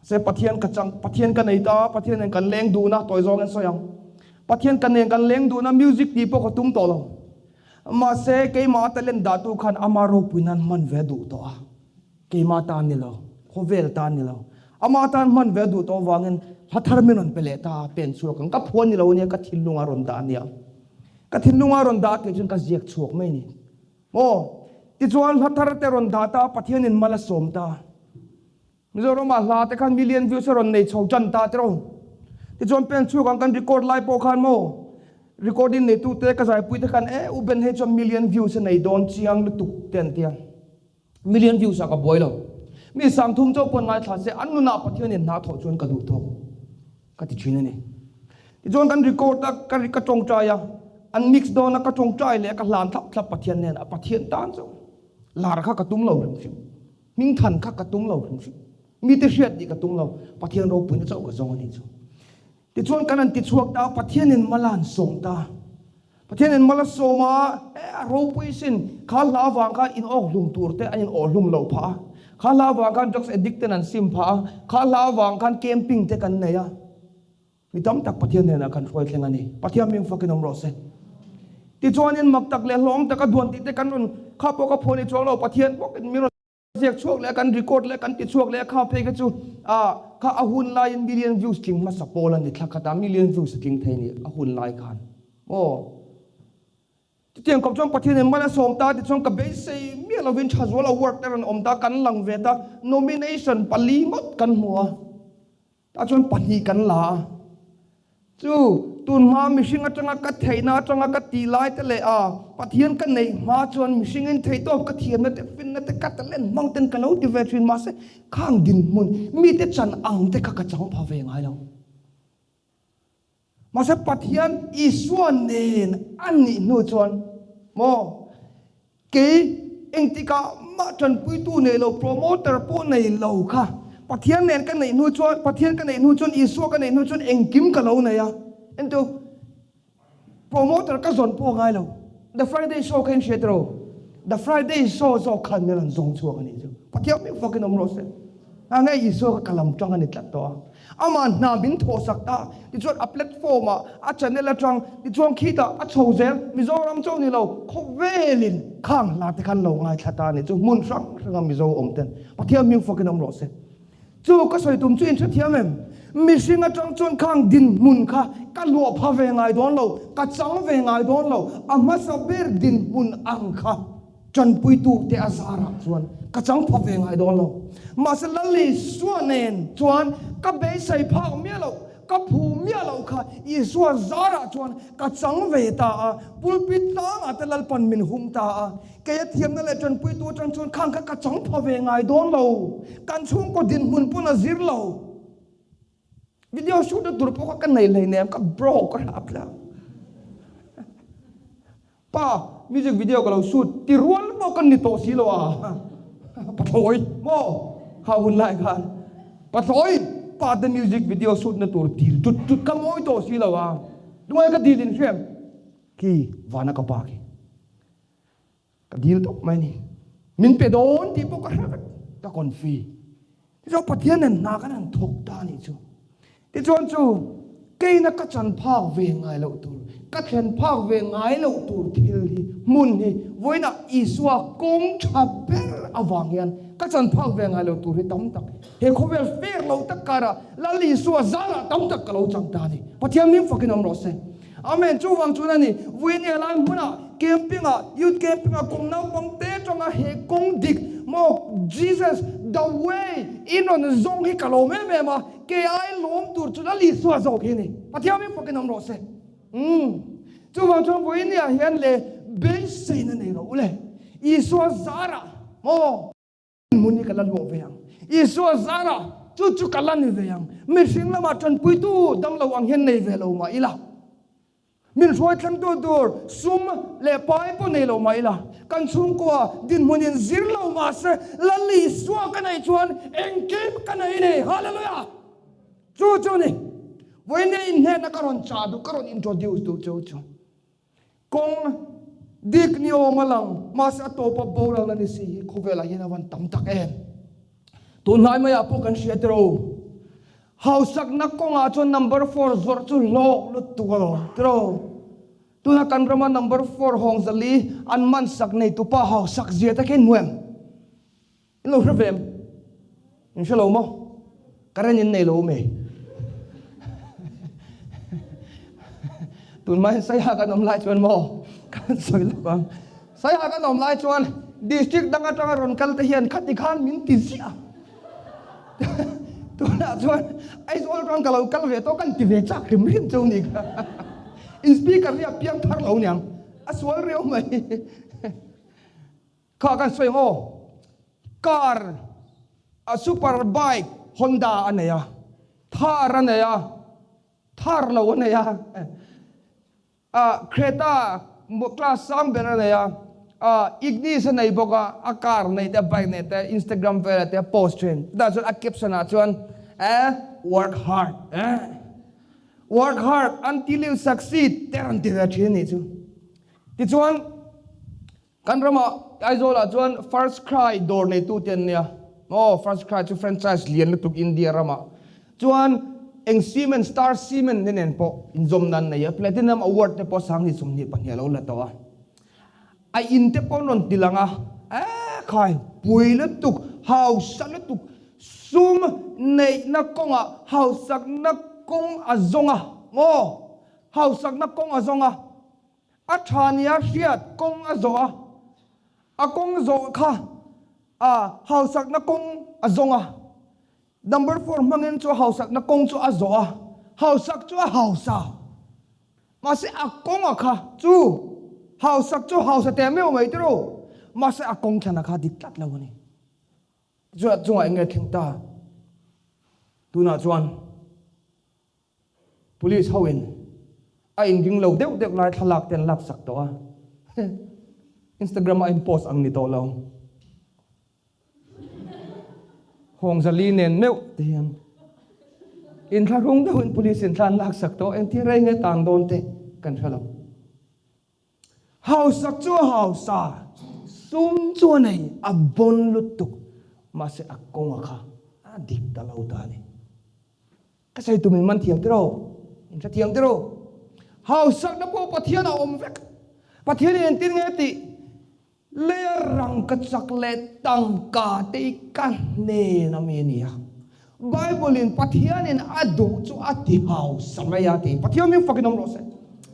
Mahse Pathian ka chang, Pathian ka nei ta, Pathian nen kan leng dun a, tawi zawngin sawi ang. Pathian ka nen kan leng dun a, music tih pawh ka tum tawh lo. Mahse keimah a talent dahtu khan ama ropui nan hman ve duh tawh a. Keimah tan ni lo, khawvel tan ni lo. Ama tan hman ve duh tawh avangin hla thar min rawn pe leh ta a, pen chhuak ang. Ka phuan ni lo ania, ka thinlunga rawn dah ania. Ka thinlunga rawn dah tih chuan ka ziak chhuak mai a ni. Maw? Tichuan hla thar te rawn dah ta, Pathianin mal a sawm ta. Mizoramah hla te khan million views a rawn nei chho tan ta tiraw. Tichuan pen chhuak ang kan record lai pawh khan maw recording neitu te ka zaipui te khan e U Ben hei chuan million views a nei dawn chiang lutuk te an tia. Million views ah ka buai lo. Mi 3000 chauh pawn ngaithla se an nunah Pathianin hna thawh chuan ka duh tawk ka ti thin a ni. Tichuan kan record a ka ka tawngtai a an mix dawn a ka tawngtai leh a ka hlan thlap thlap Pathian hnenah Pathian tan chu lar kha ka tum lo hrim hrim. Hmingthan kha ka tum lo hrim hrim. Mite hriat tih ka tum lo. Pathian ropuina chauh ka zawng a nih chu. Tichuan kan han tichhuak ta a, Pathianin mal a han sawm ta. Pathianin mal a sawm a, e a ropui sin, kha hla avang khan in awk hlum tur te an in awh hlum loh phah a, kha hla avang khan drugs addict ten an sim phah a, kha hla avang khan camping te kan nei a. Mi tam tak Pathian hnenah kan hruai thleng a ni. Pathian ming fakin awm rawh se. Tichuanin mak tak leh hlawm taka duan tih te kan rawn kha pawh ka phuah ni chuang lo, Pathian bawkin min rawn ziak chhuak leh a, kan record leh a, kan ti chhuak leh a, kha phei kha chu ah kha a hun laiin million views tling hmasa pawl a ni, thla khatah million views a tling thei a ni a hun lai khan. Aw. Chutiang kawp chuan Pathianin mal a sawm ta tichuan ka beisei miah lovin Thazual Award te rawn awm ta, kan lang ve ta, nomination pali ngawt kan hmu a. Tah chuan pahnih kan la a, chu tunhma mihring atanga ka theihna atanga ka tih lai te leh a Pathian ka neih hma chuan mihringin theihtawp ka thiamna te finna te ka talent hmang ten ka lo ti ve thin mahse khang dinhmun mite chan ang te kha ka chang pha ve ngai lo. Mahse Pathian Isua nen a nih hnu chuan maw kei engtikah mah tanpuitu nei lo, promoter pawh nei lo kha Pathian nen ka neih hnu chuan, Pathian ka neih hnu chuan, Isua ka neih hnu chuan engkim ka lo nei a. Entu promoter ka zawn pawh a ngai lo. The Friday Show kha in hriat ro. The Friday Show zawk khan min rawn zawng chhuak a nih chu. Pathian mi fakin awm rawh se. A nge Isua kha ka lam tang a ni tlat tawh a. Amah hna min thawhsak ta tichuan a platform ah a channel atang tichuan khitah a chho zel Mizoram chauh ni lo khawvelin khang hla te khan lo ngaithla ta a ni chu hmun hrang hranga Mizo awm ten Pathian hming fakin awm rawh se. Chu ka sawi tum chu in hrethiam em? Mihring atang chuan khang dinhmun kha ka luah pha ve ngai dawn lo, ka chang ve ngai dawn lo, a hmasa ber dinhmun ang kha. Tanpuitu te a zarah chuan ka chang pha ve ngai dawn lo. Mahse Lalisua nen chuan ka beisei phak miah lo. Ka phu miah loh kha Isua zarah chuan ka chang ve ta a, pulpit tlangah te Lalpan min hum ta a. Kei a thiamna leh tanpuitu atang chuan khang kha ka chang pha ve ngai dawn lo. Kan chhungkaw dinhmun pawn a zir lo. Video shoot na tur pawh kha ka nei hleinem, ka broke a hrap tlang. Pa, music video ka lo shoot ti rual pawh ka ni tawh si lo a. Pathlawi maw? Kha hun lai khan pathlawi pa te music video shoot na tur dil tut tut ka mawi tawh si lo a. Tunge ka dil in hriam? Khi vana ka pa khi. Ka dil tawp mai ni. Min pe dawn tih pawh ka hre vek. Ka confi. Tichuan Pathian nen hna kan han thawk ta a nih chu. Tichuan chu keina ka chan phak ve ngai loh tur, ka thlen phak ve ngai loh tur thil hi, hmun hi vawiinah Isua kawng tha ber avang hian ka chan phak ve ngai loh tur hi tam tak he khawvel fair lo tak karah Lal Isua zarah tam tak ka lo chang ta a ni. Pathian hming fakin awm rawh se. Amen. Chuvang chuan a ni, Vuinia lai hmunah camping-ah, youth camping-ah kum naupang te atanga he kawng dik maw Jesus the way in rawn zawng hi ka lawm em em a, kei ai lawm tur chu Lal Isua zawk hi a ni. Pathian min fakin awm rawh se. Umm. Chuvang chuan Vuinia hian le beiseina nei rawh u le. Isua zarah maw. Hmun hi ka la luah ve ang. Isua zarah chu chu ka la ni ve ang. Mihring lamah tanpuitu damlo ang hian nei ve lo mah ila. Min hruai thlengtu tur sum leh pai pawh nei lo mah ila. Kan chhungkua dinhmunin zir lo mah se Lal Isua ka neih chuan engkim ka nei ni. Hallelujah! Chu chu ni. Vawiin inhnehna ka rawn chah duh, ka rawn introduce duh chu chu. Kawng dik ni awm a lang, mahse a tawpa boral a ni si hi khawvelah hian a van tam tak em. Tunlai maiah pawh kan hria tiro. Hausakna kawngah chuan number four zawrh chu hlawk lutuk alawm tiro. Tuna kan rama number four hawng zali an mansak neitupa hausak zia te khin hmu em? In lo hre ve em? In hre lo maw? Current in nei lo me. Tun mai Saiha kan awm lai chuan maw? Kan sawi lawk ang. Saiha kan awm lai chuan district dang atanga rawn kal te hian khati khan min ti ziah. Tunah chuan Aizawl atang ka lo kal ve tawh kan ti ve chak hrim hrim cheu ni kha. In speaker hi a piang thar lo niang. A sual riau mai. Kha kan sawi ang aw, car a super bike Honda a nei a, Thar a nei a, Thar lo a nei a, ah Creta class sang ber a nei a, ah Ignis a nei bawk a, a car nei te a bike nei te Instagram velah te a post thin. Chutah chuan a caption ah chuan eh work hard eh work hard until you succeed te a rawn ti ve thin a nih chu. Tichuan. Kan ramah Aizawlah chuan First Cry dawr neitu te an nia. Aw, First Cry chu franchise lian lutuk India ramah. Chuan eng cement, Star Cement te nen pawh inzawmna an nei a, Platinum Award te pawh 2022 a lo la tawh a. A in te pawh an rawn ti lang a, eh khai, pui lutuk, hausa lutuk, sum neihna kawngah hausakna kawng a zawng a, maw? Hausakna kawng a zawng a. A tha nia hriat kawng a zawh a, a kawng zawh kha a hausakna kawng a zawng a. Number four hmangin chu hausakna kawng chu a zawh a, hausak chu a hausa. Mahse a kawnga kha chu hausak chu hausa teh meuh mai tiraw, mahse a kawng thlana kha dik tlat lo a ni. Tichuan a chungah eng nge thleng ta? Tunah chuan. Police ho in a inring lo deuh deuh lai thlalak te an laksak tawh a, Instagram ah in post ang ni tawh lo. Hawngzali nen meuh te hian inthlahrung deuh in police in thla an laksak tawh, engtin rei nge tang dawn te kan hre lo. Hausak chu a hausa, sum chu a nei, a bon lutuk, mahse a kawnga kha a dik ta lo ta a ni. Ka sawi tum in man thiam tiraw? In hre thiam tiraw? Hausakna pawh Pathian a awm vek. Pathian in engtin nge tih? Leia rangka chak leh tangka te i ka hnen a mi a ni a. Bible in Pathian in a duh chu a ti hausa mai a ti. Pathian min fakin awm rawh se.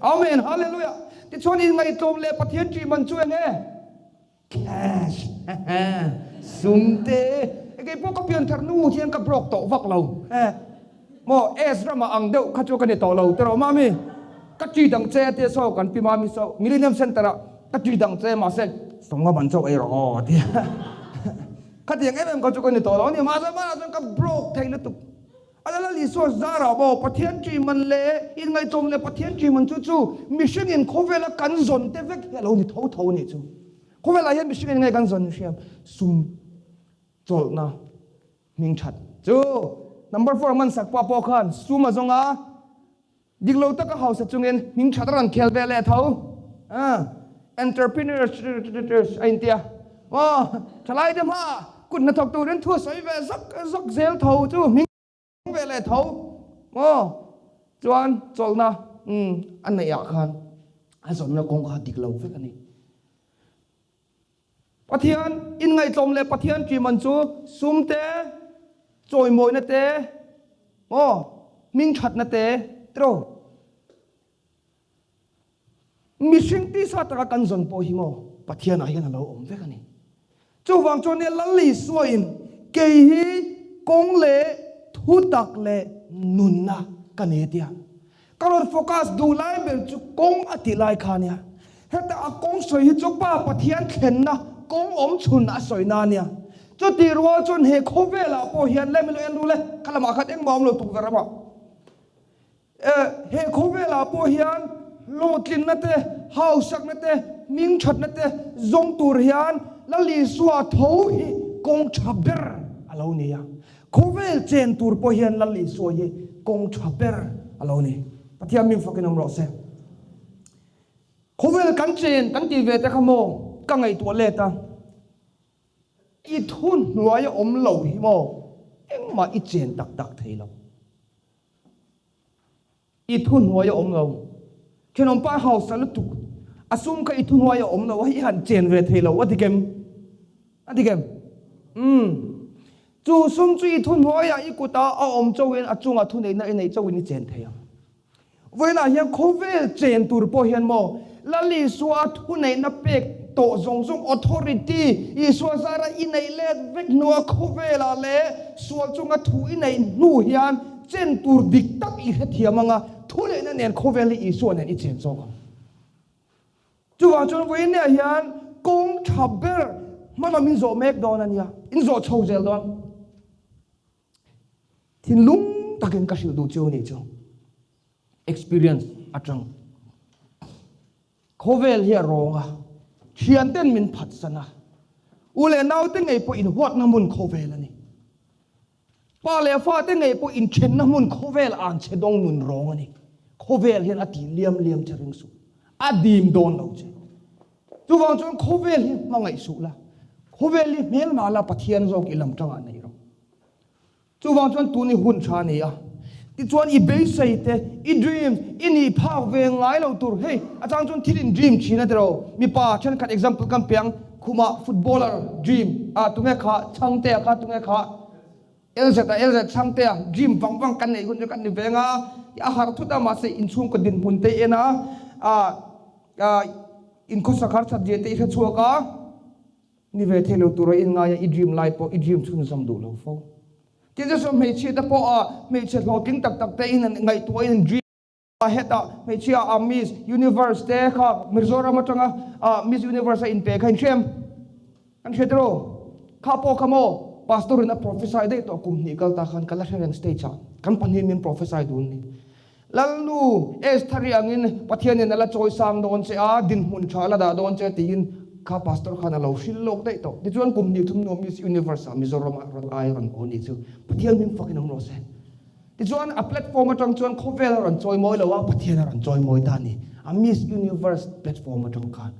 Amen. Hallelujah. Tichuan inngaihtlawm leh Pathian ṭih man chu eng nge? Cash sum te kei pawh ka pian thar nu hian ka broke tawh vak lo. Maw S ramah ang deuh kha chu ka ni tawh lo tiraw mami? Ka ṭi dang che a tia saw kan pi mami saw Millennium Centre ah ka ṭi dang che mahse sawng a man chauh ei rawh aw a ti a. Khatiang em em kha chu ka ni tawh lo a ni mahse hmanah chuan ka broke thei lutuk. A la lal Isua zarah maw Pathian ṭi man leh inngaihtlawm leh Pathian ṭi man chu chu mihringin khawvela kan zawn te vek hi a lo ni tho tho a nih chu. Khawvelah hian mihringin nge kan zawn hriam sum chawlhna Hming that chu number four man sak pah pawh khan sum a zawng a, dik lo taka hausa chungin hming that a rawn khel ve leh tho. Entrepreneurs a intia maw thalai te hmaah kut hnathawk turin thu a sawi ve zak zak zel tho chu hming ve leh tho maw chuan chawlhna a neih ah khan a zawnna kawng kha dik lo vek a ni. Pathian inngaihtlawm leh Pathian ṭiman chu sum te, chawimawina te, aw, hmingṭhatna te tiraw? Mihring tisa taka kan zawn pawh hi maw Pathianah hian a lo awm vek a ni. Chuvang chuan nia Lal Isuain kei hi kawng leh thutak leh nunna ka nei a tia. Ka rawn focus duh lai ber chu kawng a tih lai kha ania. Heta a kawng sawi hi chu Pa Pathian thlenna kawng awm chhun a sawi na ania. Chutih rual chuan he khawvelah pawh hian let me lo en ru le, kha lamah khan engmah awm lo tukverh ramah. Eh, he khawvelah pawh hian hlawhtlinna te, hausakna te, hmingthatna te zawng tur hian Lal Isua tho hi kawng tha ber a lo ni a. Khawvel chen tur pawh hian Lal Isua hi kawng tha ber a lo ni. Pathian min fakin awm rawh se. Khawvel kan chen kan tih ve te kha maw ka ngaihtuah let a, i thu hnuai a awm lo hi maw engmah i chen tak tak thei lo. I thuhnuai a awm lo. Thenawmpa hausa lutuk a sum kha i thuhnuai a awm lo a, i han chen ve thei lo a dik em? A dik em? Umm. Chu sum chu i thuhnuaiah i kutah a awm chauhin a chungah thuneihna i neih chauhin i chen thei ang. Vawiinah hian khawvel chen tur pawh hian maw Lal Isua thuneihna pek tawh zawng zawng authority Isua zara i neih let vek hnua khawvelah leh sual chunga thu i neih hnu hian Chen tur dik tak i hrethiam anga thulehna nen khawvel hi Isua nen i chen zawk ang. Chuvang chuan vawiinniah hian kawng tha ber hmalam in zawh mek dawn a nia, in zawh chho zel dawn. Thinlung takin ka hrilh duh chu nih chu experience atang. Khawvel hi a rawng a, thianten min phatsan a, u leh naute ngei pawh inhuatna hmun khawvel a ni. Pa leh fate ngei pawh inthenna hmun khawvel an che dawng nun rawng a ni. Khawvel hian a tih liam liam che ring suh. A dim dawn lo che. Chuvang chuan khawvel hi hmangaih suh la, khawvel hi hmelmah la Pathian zawk i lam tangah nei rawh. Chuvang chuan tun i hun tha a ni a. Tichuan i beisei te, i dreams, i nih phak ve ngai lo tur. Hei, a chang chuan thil in dream thin a tiraw? Mipa thenkhat example kan pe ang, khumah footballer dream ah tunge kha Chhangtea kha tunge kha LZ a LZ Chhangtea dream vang vang kan neih hun chu kan ni veng a, a harh thut a mahse inchhungkaw dinhmun te i en a, ah inkhawsak harsat zia te i hrechhuak a. Ni ve thei lo tura in ngaia i dream lai pawh i dream chhunzawm duh lo fo. Tin chu hmeichhia te pawh a hmeichhe hlawhtling tak tak te in an ngaihtuah in an dream a hetah hmeichhia a Miss Universe te kha Mizoram atanga a Miss Universe a inpe kha in hria em? Kan hria tiraw? Kha pawh kha maw Pastor in a prophesy daih tawh kum hnih kal ta khan ka la hre reng stage ah kan pahnih min prophesy dun ni. Lalnu Estheri angin Pathianin a la chawi sang dawn che a, dinhmun tha a la dah dawn che tiin kha pastor khan a lo hrilh lawk daih tawh. Tichuan kum hnih thum hnuah Miss Universe ah Mizoram ah rawn ai rawn aw ni chu Pathian min fakin awm rawh se. Tichuan a platform atang chuan khawvel a rawn chawi mawi lo a, Pathian a rawn chawi mawi ta a ni. A Miss Universe platform atang khan.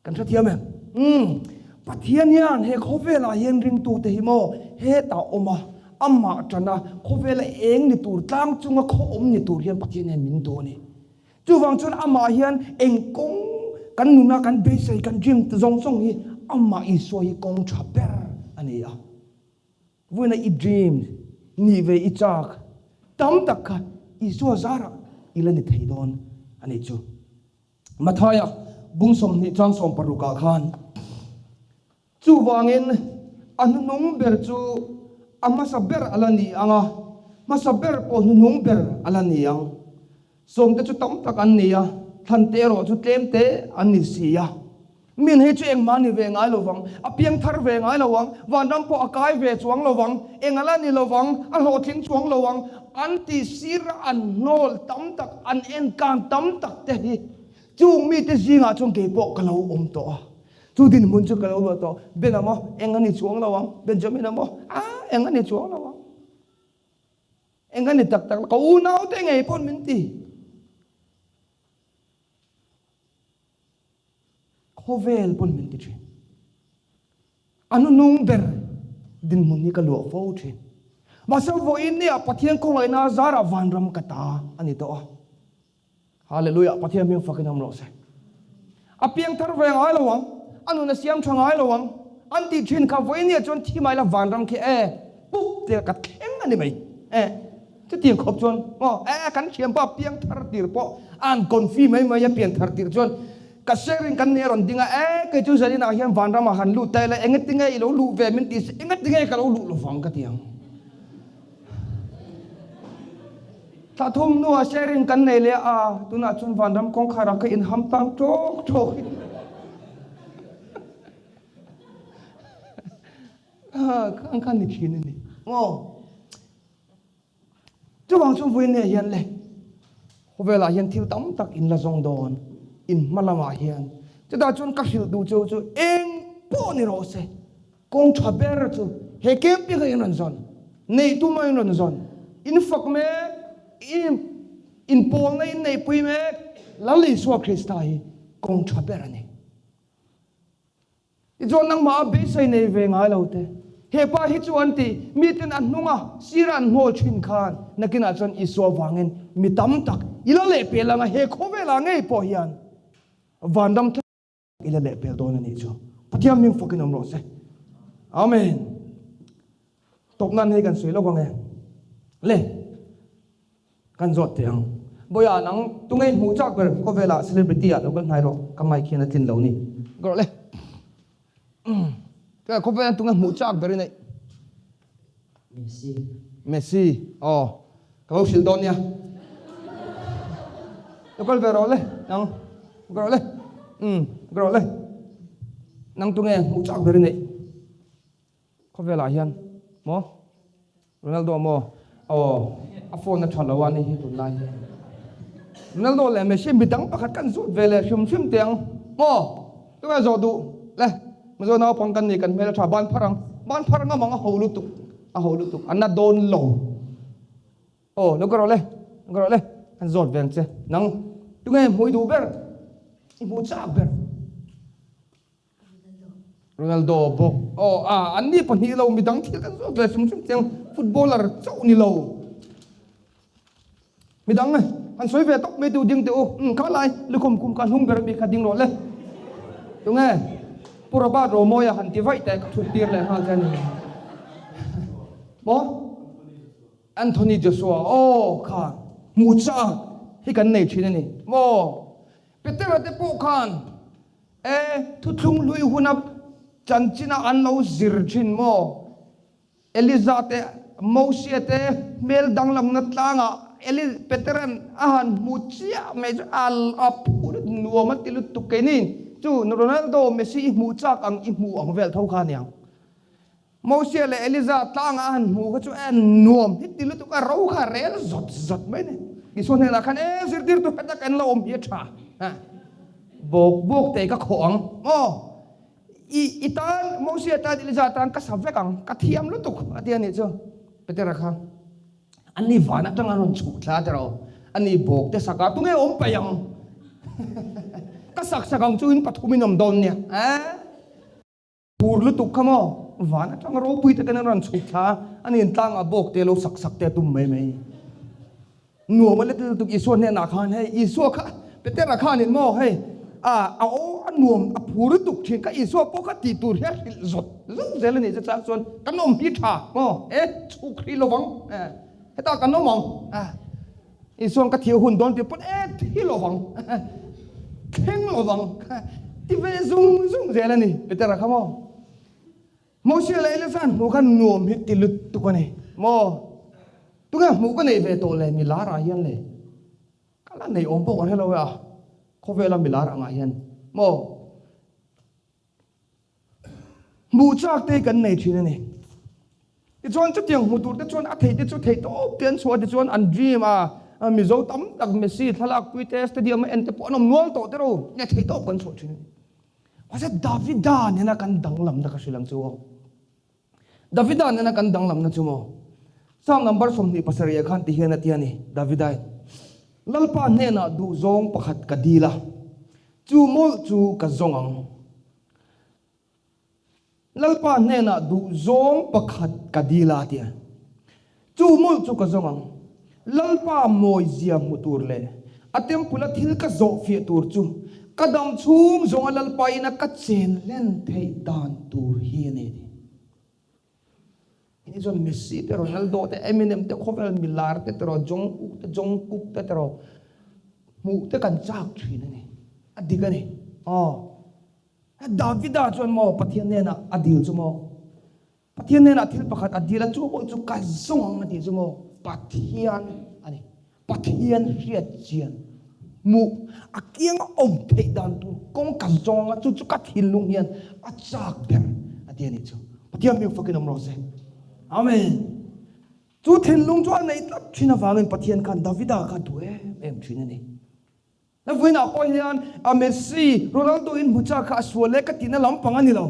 Kan hrethiam em? Umm, Pathian hian he khawvelah hian ringtute hi maw hetah awm a, amah ṭana khawvela eng ni tur, tlang chunga khaw awm ni tur hian Pathian hian min duh a ni. Chuvang chuan amah hian eng kawng kan nuna kan beisei, kan dream te zawng zawng hi amah Isua hi kawng ṭha ber a ni a. Vawiina i dream nih ve i chak tam tak kha Isua zarah i la ni thei dawn a nih chu. Mathaia bung 20 chang 60 ah khan chuvangin a hnuhnung ber chu a hmasa ber a la ni ang a, Hmasa ber pawh hnuhnung ber a la ni ang. Sawmte chu tam tak an ni a, thlante erawh chu tlemte an ni si a. Min hei chu engmah ni ve ngai lovang, a piang thar ve ngai lo ang, vanram pawh a kai ve chuang lo ang, eng a la ni lo vang, a hlawhtling chuang lo ang, an tih sira an hnawl tam tak, an enkan tam tak te hi chung mite zingah chuan kei pawh ka lo awm tawh a. Chu dinhmun chu ka lo luah tawh. Ben-a maw, eng a ni chuang lo ang, Benjamin-a maw, ah, eng a ni chuang lo ang. Eng a ni tak tak, ka unaute ngei pawn min ti. Khawvel pawn min ti thin. A hnunung ber dinhmun hi ka luah fo thin. Mahse vawiin nia Pathian khawngaihna a zarah vanram ka ta a ni tawh a. Hallelujah, Pathian hming fakin awm rawh se. A piangthar ve ngai lo ang, a nun a siam tha ngai lo ang, an tih thin kha vawiin nia chuan thi mai la vanram khi e pup te ka thleng a ni mai e. Chutiang khawp chuan aw e kan thianpa piangthar tir pawh an confi mai mai a pianthar tir chuan ka sharing kan nei a rawn ding a e kei chu zaninah hian vanramah han lut ta ila engatinge i lo luh ve min tih se engatinge ka lo luh lovang ka ti ang. Thla thum hnuah sharing kan nei leh a tunah chuan vanram kawngkhar ah ka inham tang tawk tawk in khang khan ni thin a ni maw. Chuvang chu vawiin ah hian le khawvelah hian thil tam tak in la zawng dawn in hma lamah hian chutah chuan ka hrilh duh chu chu eng pawh ni rawh se kawng tha ber chu he camping a in rawn zawn neih tum a in rawn zawn in fak mek in inpawlna in neihpui mek Lal Isua Krista hi kawng tha ber a ni. Tichuan nangmah a beisei nei ve ngai lo te. He pa hi chu an ti, miten a hnunga sira an hnawl thin khan nakinah chuan Isua vangin mi tam tak i la lehpel anga he khawvelah ngei pawh hian vanram thla i la lehpel dawn a nih chu. Pathian hming fakin awm rawh se. Amen. Tawp nan hei kan sawi lawk ang e. Le. Kan zawt teh ang. Bawiah nang tunge hmuh chak ber khawvelah celebrity ah lo kal hnai rawh ka mic hian a tlin lo ni. Ka rawh le. Khawvelah tunge hmuh chak ber i neih. Messi. Messi aw ka lo hrilh dawn nia. Lo kal ve rawh le nang ka rawh le. Umm ka rawh le. Nang tunge hmuh chak ber i neih. Khawvelah hian maw Ronaldo maw aw a phone a tha lo a ni hi tunlai hi Ronaldo leh Messi midang pakhat kan zut ve leh hrim hrim teh ang maw tunge zawh duh le Mizo naupang kan ni kan hmel a tha ban phar ang ban phar ngam ang a ho lutuk a ho lutuk a na dawn lo aw lo ka rawh le lo ka rawh le kan zawt ve ang che nang tunge hmuh i duh ber i hmuh chak ber. Ronaldo bawk aw a an ni pahnih lo midang thil kan zawk ve hrim hrim chiang footballer chauh ni lo midang e han sawi ve tawp mai tu ding teh u um kha lai lukhum kum ka hnung ber ami kha ding rawh le tunge Pu Robert Romawia han ti vaih teh ka thut tir leh nghal che a ni maw Anthony Joshua aw kha hmuh chak hi kan nei thin a ni maw Petera te pawh khan E, thuthlung hlui huna chanchina an lo zir thin maw? Eliza te, Mosia te hmel danglamna tlangah Eli, Petera'n a han hmu chiah mai chu a a phu lut nuam a ti lutuk keini chu Ronaldo, Messi i hmuh chak ang i hmu ang vel tho kha aniang. Mosia leh Eliza tlangah a han hmu kha chu e nuam hi ti lutuk a, ro kha a rel zawt zawt mai ni. Isua hnenah khan e zirtirtu heta kan la awm hi a tha ha bawk bawk teh ka khawh ang maw i i tan Mosia tan Eliza tan ka sa vek ang ka thiam lutuk a ti a nih chu Petera kha ani van atang a rawn chhuh thla tiraw ani bawk te sak a tunge awm paih ang ka sak sak ang chu in pathum in awm dawn nia e. Phur lutuk kha maw? Van atang ropui takin an rawn chhuk thla a, a nin tlangah bawk te lo sak sak te a tum mai mai. Nuam a let lutuk Isua hnenah khan hei Isua kha Petera khanin maw hei a a aw a nuam a phur lutuk thin kha Isua pawh kha tih tur hi a hrilh zawt zawt zel a nih chu chang chuan kan awm hi tha maw e chhuk hrih lovang e hetah kan awm ang a. Isuan ka thil hun dawn tih pawn e thi lovang, thleng lovang ti ve zung zung zel a ni Petera kha maw. Moses leh Elisa an hmuh khan nuam hi ti lutuk a ni maw. Tunge hmuh ka neih ve tawh le milar ah hian le? Ka la nei awm pawh ka hre lo e a, khawvela milar angah hian maw? Hmuh chak te kan nei thin a ni. Tichuan chutiang hmu tur te chuan a thei te chu thei tawp te an chhuah a, tichuan an dream a, Mizo tam tak Messi thlalak pui te stadium a en te pawh an awm nual tawh te ro, nge thei tawp kan chhuah thin a ni. Mahse Davida nena kan danglamna ka hrilh ang chu aw. Davida nena kan danglamna chu maw? Psalm number 27 ah khan ti hian a ti a ni, Davidain, Lalpa hnenah duhzawng pakhat ka dil a, chu mawlh chu ka zawng ang. Lalpa hnenah duhzawng pakhat ka dil a, a ti a, chu mawlh chu ka zawng ang. Lalpa mawizia hmu tur leh a temple a thil ka zawh fiah tur chu ka dam chhung zawnga Lalpa ina ka chen hlen theih dan tur hi a ni a ti. Hei chuan Messi te Ronaldo te Eminem te khawvel milar te teraw Jungkook te Jungkook te teraw hmuh te kan chak thin a ni. A dik a ni. Aw. Davida chuan maw Pathian hnenah a dil chu maw? Pathian hnenah thil pakhat a dil a, chu pawh chu ka zawng ang a tih chu maw? Pathian a ni. Pathian hriat chian hmuh a kianga awm theih dan tur kawng ka zawng ang a, chu chu ka thinlung hian a chak ber a ti a nih chu. Pathian hming fakin awm rawh se. Amen. Chu thinlung chu a neih tlat thin avangin Pathian khan Davida kha duh em em thin a ni. Na vawiinah pawh hian a Messi, Ronaldo in hmu chak kha a sual e ka tihna lampang a ni lo.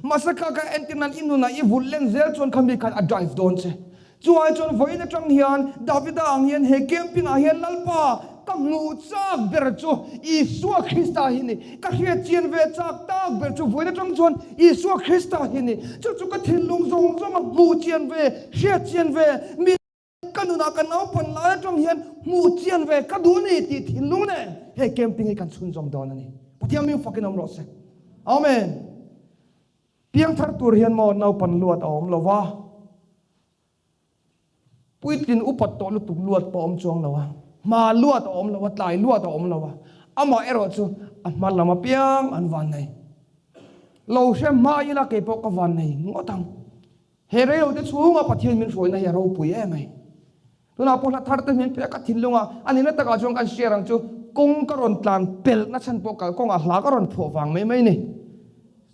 Mahse kha kha entir nan i nunah i vulh len zel chuan kha mi khan a drive dawn che. Chu ai chuan vawiin atang hian Davida ang hian he camping ah hian Lalpa ka hmuh chak ber chu Isua Krista hi ni. Ka hriat chian ve chak tak ber chu vawiin atang chuan Isua Krista hi ni. Chu chu ka thinlung zawng zawng a hmuh chian ve, hriat chian ve, mi. Ka nunah ka naupan lai atang hian hmuh chian ve ka duh ni tih thinlung nen he camping hi kan chhunzawm dawn a ni. Pathian min fakin awm rawh se. Amen. Piangthar tur hian maw naupan luat a awm lo va, puitlin upat tawh lutuk luat pawh a awm chuang lo a, hma luat a awm lo a, tlai luat a awm lo a, amah erawh chu a hma lam apiang an vannei. Lo hre hma ila keipawh ka vannei ngawt ang. He reilote chhunga Pathian min hruaina hi a ropui em ai. Tunah pawh hla thar te min pek a thinlunga a nihna takah chuan kan share ang chu kawng ka rawn tlan pelhna chhan pawh kal kawngah hla ka rawn phuah vang mai mai ni.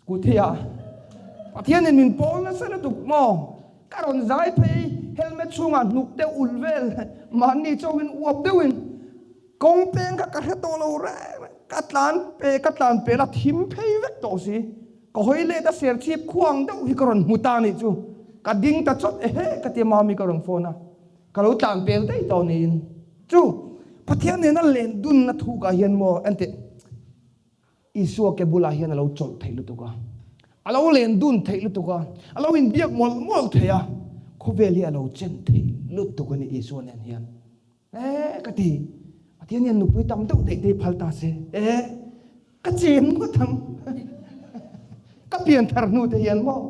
Scooty-ah Pathianin min pawl nasa lutuk maw? Ka rawn zai phei helmet chhungah hnuk deuh ulh vel mahni chauhin uap deuhin kawng peng kha ka hre tawh lo reng reng. Ka tlan pe ka tlan pel a thim phei vek tawh si. Ka hawi let a serchhip khuang deuh hi ka rawn hmu ta nih chu. Ka ding ta chawt ehe ka tia mami ka rawn phone a. Ka lo tlan pel daih tawh niin. Chu Pathian nena len dunna thukah hian maw enteh Isua ke bulah hian a lo chawlh theih lutuk a. A lo len dun theih lutuk a. A lo inbiak mawlh mawlh thei a. Khawvel hi a lo chen theih lutuk a ni Isua nen hian. E ka ti, Pathian hian nupui tam deuh daih te hi phal ta se, e ka chen ngawt ang, ka pian thar hnu te hian maw?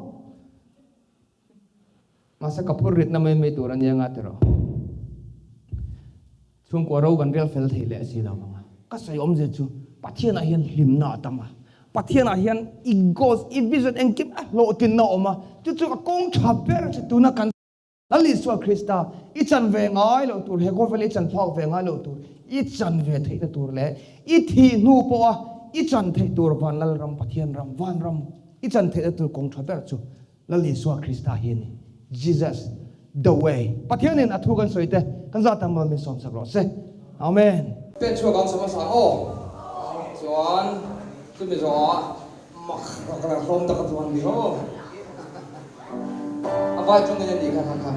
Mahse ka phur ritna mai mai tur a nia nga tiraw? Chhungkua ro kan rel fel thei leh si lo ang a. Ka sawi awmzia chu Pathianah hian hlimna a tam a, Pathianah hian i goals, i vision engkim a hlawhtlinna a awm a, chu chu a kawng tha ber chu tuna kan Lal Isua Krista, i chan ve ngai loh tur, he khawvel i chan phak ve ngai loh tur, i chan ve theihna tur leh i thih hnu pawha i chan theih tur van Lal ram, Pathian ram, van ram i chan theihna tur kawng tha ber chu Lal Isua Krista hi a ni. Jesus, the way. Pathianin a thu kan sawi te kan zat ang maw min sawmsak rawh se. Amen. Pen chhuak ang sa hmasa aw. Chuan chumi zawhah Mak rak rak hlawm tak a tuan ni aw. A vai ṭawngin a nih kha kha kha.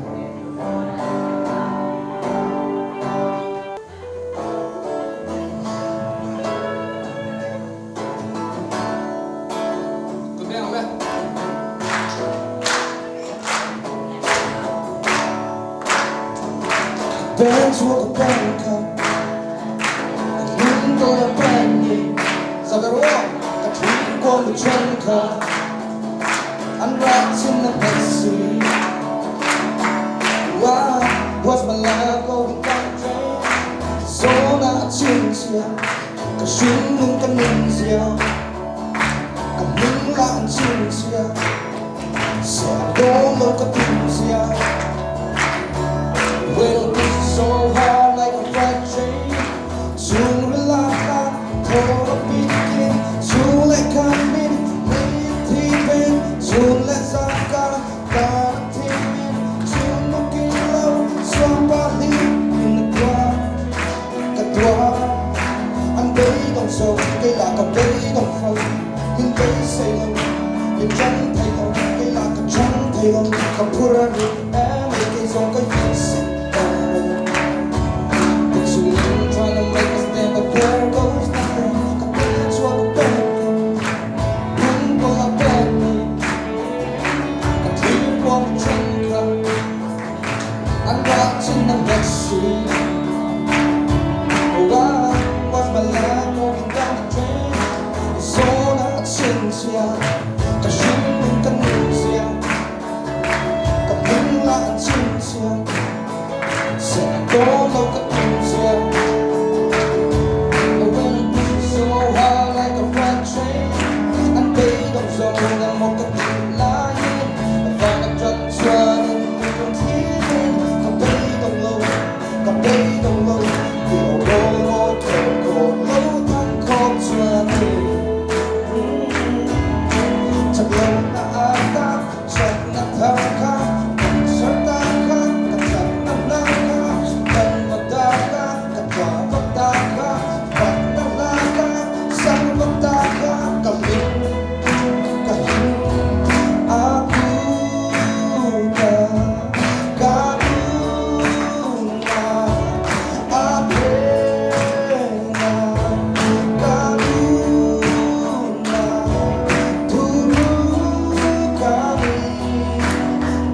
Ka beng ang le. Beng chhuak ka beng kha Ka hlung tawn a beng ni Zagaroa ka ṭhum kawn ka ṭhen kha An rak chin a hmet si Why was my life going down the drain Zawn ah a chim chia Ka hringnung ka nun zia Ka hming lah an chim chia Sẽ dawn lo ka tum zia. beidawng fo Min beisei lo, min chang thei lo Kei lah ka chang thei lo Ka phur a rit em ei Kei zawng ka hit sik em ei But you ain't trying to make a stand But there goes nothing Ka pen chhuak ka pen ka Hmun kawl a pen nei Ka thlir kual ka then kha An rah chin an nghet si Oh I watch my life going down the drain Zawn a chhinchhia Ka hring ka nunzia Ka hming lah an chhinchhia Serh a dawn lo ka tumzia Oh when I push so hard like a freight train An beidawng zo emaw ka tih laiin Van atang chuanin min rawn thlir in Ka beidawng lo, ka beidawng lo Ti aw rawl rawl thawk khawh lo thang khawp chuanin Chak lo na ata chak na thar kha Kan sar ta kha ka chak na hna kha Kan va ta kha ka tla va ta kha Fak na hla kha sang va ta kha Ka hlim ka him a kuta ka luna a phena ka luna thu ka ni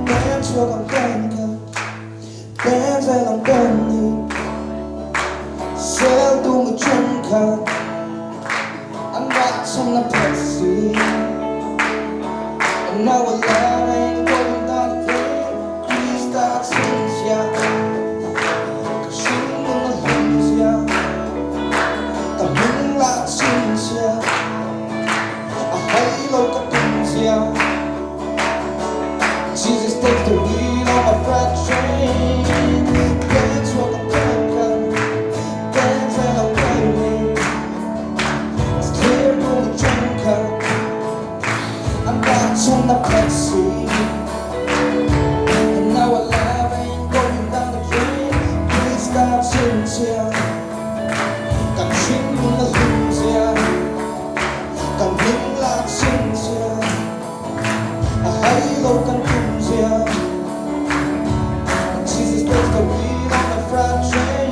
Dance walk ang pen ka Dance lang pen ni Sel tung chung kha An rah chung na phet si And now a life ain't going down the drain Krista chhinchhia Ka hring nung a hlim zia Ka hming lah chhinchhia A hai lo ka tum zia Jesus takes the wheel on my freight train Dance walk a pen ka Dance and I'll play me It's clear kung a chung kha An rah chung na phet si And now a life ain't going down the drain Krista chhinchhia Kan hring nung a hlim zia Kan hming lah chhinchhia A hai lo kan tum zia Jesus takes the wheel on the freight train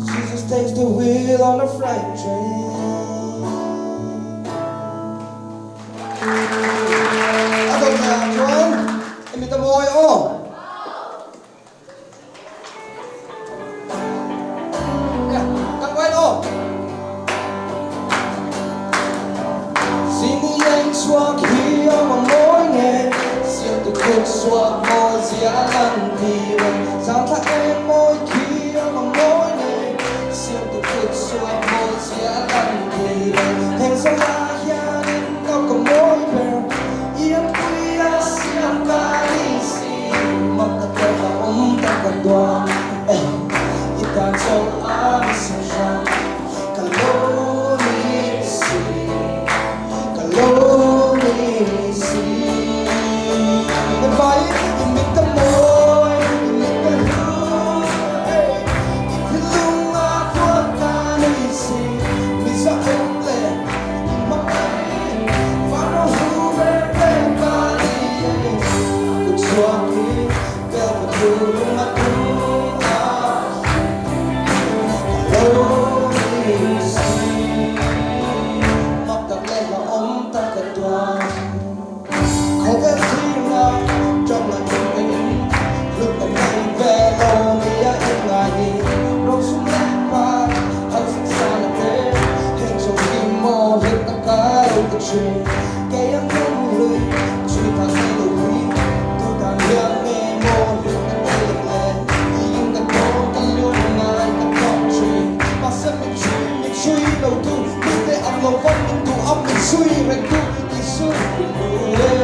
Jesus takes the wheel on the freight train A dawt leh ah chuan i mit a mawi aw. Kan uain aw. Zing leng chhuak hi a ma mawi nge Siam tu kut suak mawi zia a lan tir e Zang thla em mawi khi a ma mawi nge Siam tu kut suak mawi zia a lan tir e Heng zawng ah hianin no ka mawi ber Ian pui a siam ka ni si Mak ka tel a awm tak ka tuam e I tan cho a ni sim hram Ka lo ni si Ka lo ni si Kan vai i mit a mawi i mit a hlu e I thilung a tuan ka ni si Mi za awm le i hmangaih Van ro hlu ber ber ka ni e Kut chhuak hi bel ka thu lung a tum a Ka lo ni si Mak tak leh la awm tak ka tuam Khawvel thirna ṭang la ṭum engin hlut na nei ve lo nia in ngai ni Rosum leh par hausak sa na te Heng chho hi maw hlut na ka lo ti ṭhin Kei ang lung hlui chui tha nei lo hi Tu tan hian nge maw hlut na nei ang le Tiin ka dawn ka lung ngai ka thawk ṭhin Mahse mi chui mi chui lo tu Mi te ang lo van min duh a mi chui reng tu Isu i hmu e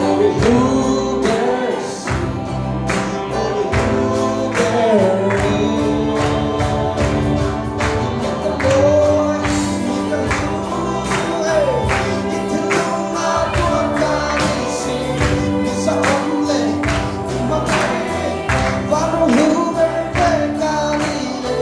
Aw i hlu ber si Aw i hlu ber i I mit a mawi mi ka hlu e I thinlung a tuan ka ni si Mi zahawm leh i hmangaih Van ro hlu ber ber ka ni e.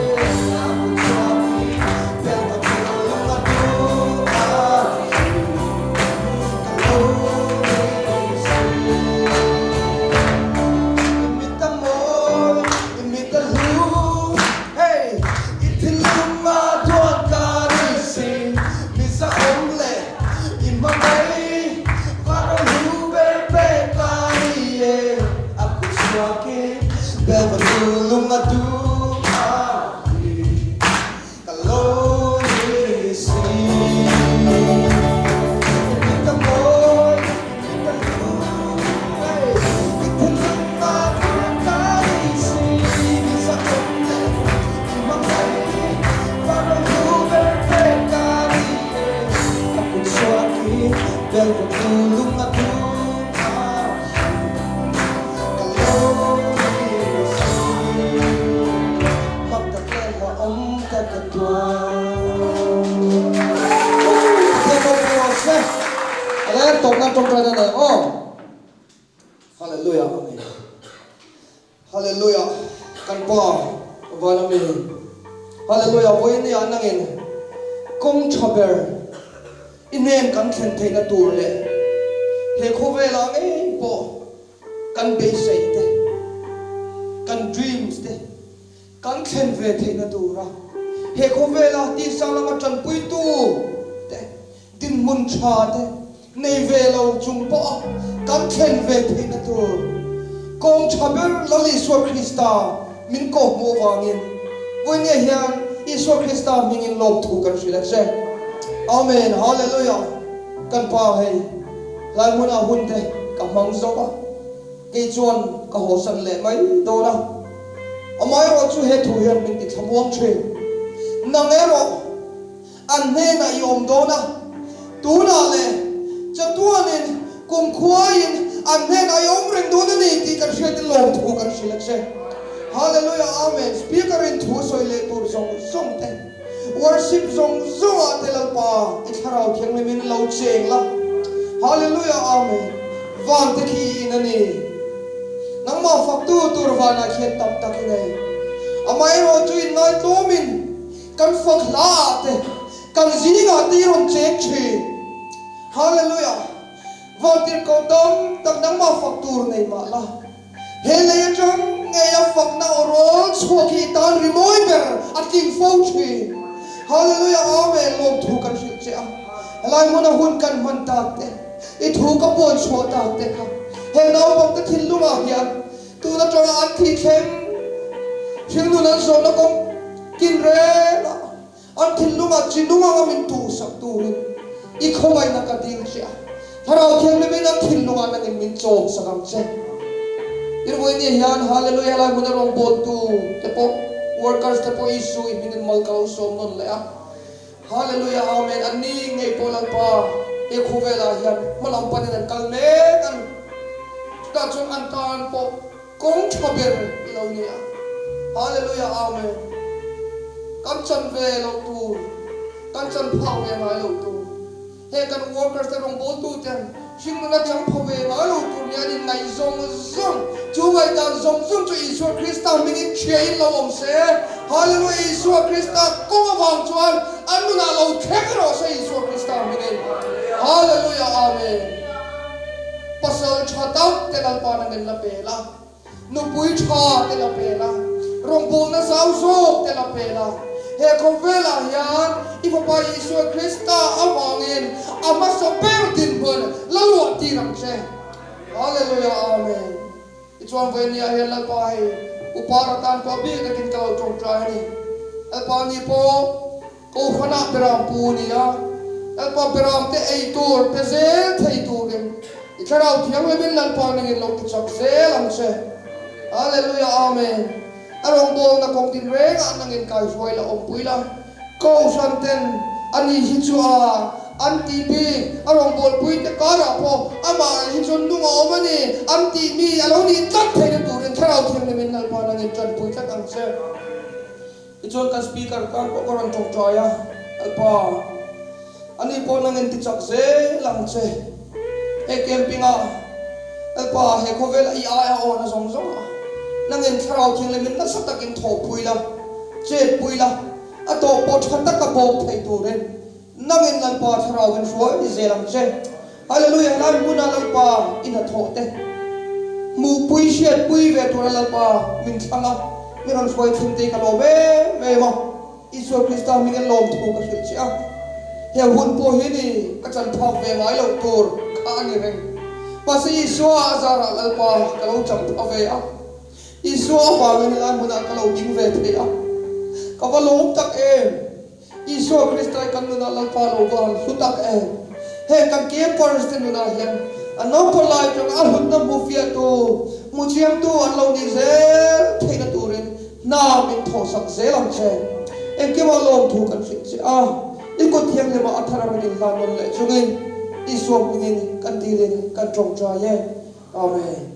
tam tak ka tuar. Pathian ropui rawh se. A leng tawp nan tawngtai na nei aw. Hallelujah Amen. Hallelujah Kan Pa van ami. Hallelujah Vawinia nangin kawng tha ber i hnen kan thlen theihna tur leh he khawvelah ngei pawh kan beisei te, kan dreams te kan thlen ve theihna tura he khawvela tisa lama tanpuitu te dinhmun tha te nei ve lo chung pawha kan thlen ve theihna tur kawng tha ber Lal Isua Krista min kawhhmuh avangin vawinia hian Isua Krista hmingin lawmthu kan hrilh a che. Amen Hallelujah Kan pa hei Hlai hmunah hun te ka hmang zo a, kei chuan ka hawsan leh mai dawn a. Amaherawh chu he thu hian min ti thlamuang thin. Nang erawh an hnenah i awm dawn a, tunah leh chatuanin kumkhuaiin an hnenah i awm reng dawn a ni tih kan hriatin lawmthu kan hrilh a che. Hallelujah Amen Speaker in thu sawi leh tur zawng zawng te. Worship zawng zawng ah te Lalpa i thlarau thianghlim in lo cheng la. Hallelujah Amen. Van te khi i in a ni. Nangmah faktu tur van ah khian tam tak i nei. Amaherawh chu in ngaitlawm in kan fak hla ah te kan zing ah te i rawn cheng thin. Hallelujah. Vantirhkoh tam tak nangmah fak tur nei mah la. He lei atang ngei a fakna aw rawl chhuak hi i tan rimawi ber a tling fo thin. Hallelujah Amen lawmthu kan hrilh che a, helai hmuna hun kan hman tak te, i thu ka puan chhuah tak te kha he naupangte thinlungah hian tun atanga an thih thleng hringnun an zawhna kawng kin reng a An thinlungah chi nung anga min tuhsak turin i khawngaihna ka dil che a, Thlarau Thianghlimin an thinlungah nangin min chawmsak ang che. Irvawinia hian Hallelujah helai hmuna rawngbawltu te pawh, workers te pawh Isu i hmingin mal ka lo sawm nawn leh a. Hallelujah Amen Anni ngei pawh Lalpa he khawvelah hian hmalam panin an kal mek a ni. Chutah chuan an tan pawh Kawng tha ber i lo ni a. Hallelujah Amen. Kan chan ve loh tur, kan chan phak ve ngai loh tur, he kan workers te rawngbawltu ten hringnun a chang pha ve ngai lo tur nia an inngaih zawng zawng, chu ngaihdan zawng zawng chu Isua Krista hmingin chhia in lo awm se. Hallelujah Isua Krista kawng avang chuan an nunah lo thleng rawh se Isua Krista hmingin. Hallelujah Amen. Pasal tha tak te Lalpa nangin la pe la, nupui tha te la pe la, rawngbawlna zau zawk te la pe la. He khawvelah hian i Fapa Isua Krista avangin a hmasa ber dinhmun la luah tir ang che. Hallelujah Amen. Tichuan vawinia hian Lalpa hei upa ratan pawh bik takin ka lo tawngtai a ni. Lalpa ni pawh Kohhranah Beram pu ni a, Lalpa Beram te ei tur pe zel thei turin i Thlarau Thianghlimin Lalpa nangin lo ti chak zel ang che. Hallelujah Amen. A rawngbawlna kawng tin rengah nangin kaihruai la awmpui la. Kohhran ten a ni hi chu a an tih bik, a rawngbawlpui te karah pawh amah hi chu nung a awm a ni an tih mi a lo nih tlat theihna turin Thlarau Thianghlimin Lalpa nangin tanpui tlat ang che. Tichuan kan speaker tan pawh ka rawn tawngtai a, Lalpa, ani pawh nangin ti chak zel ang che. He camping ah, Lalpa, he khawvel a i ai a awn a zawng zawng a, nangin Thlarau Thianghlimin nasa takin thawhpui la, chetpui la, a tawh pawh tha taka bawk thei turin nangin Lalpa Thlarau in hruai zel ang che. Hallelujah Helai hmuna Lalpa i hnathawh te hmuhpui hriatpui ve tura Lalpa min thlang a, min rawn hruai thleng te hi ka lawm em em a, Isua Krista hmingin lawmthu ka hrilh che a, he hun pawh hi ni ka chan phak ve ngai loh tur kha a ni reng. Mahse Isua a zarah Lalpa ka lo chang pha ve a, Isua avangin helai hmunah ka lo ding ve thei a, ka va lawm tak em! Isua Krista i kan nunah Lalpa lo va han hlu tak em! Heng kan campers te nunah hian an naupang lai atanga a hlutna hmu fiahtu, hmu chiangtu an lo nih zel theihna turin hna min thawhsak zel ang che. Engkimah lawmthu kan hrilh che a, i kut thianghlimah a thar a rawn inhlan nawn leh chungin Isua hmingin kan dilin kan tawngtai e. Amen.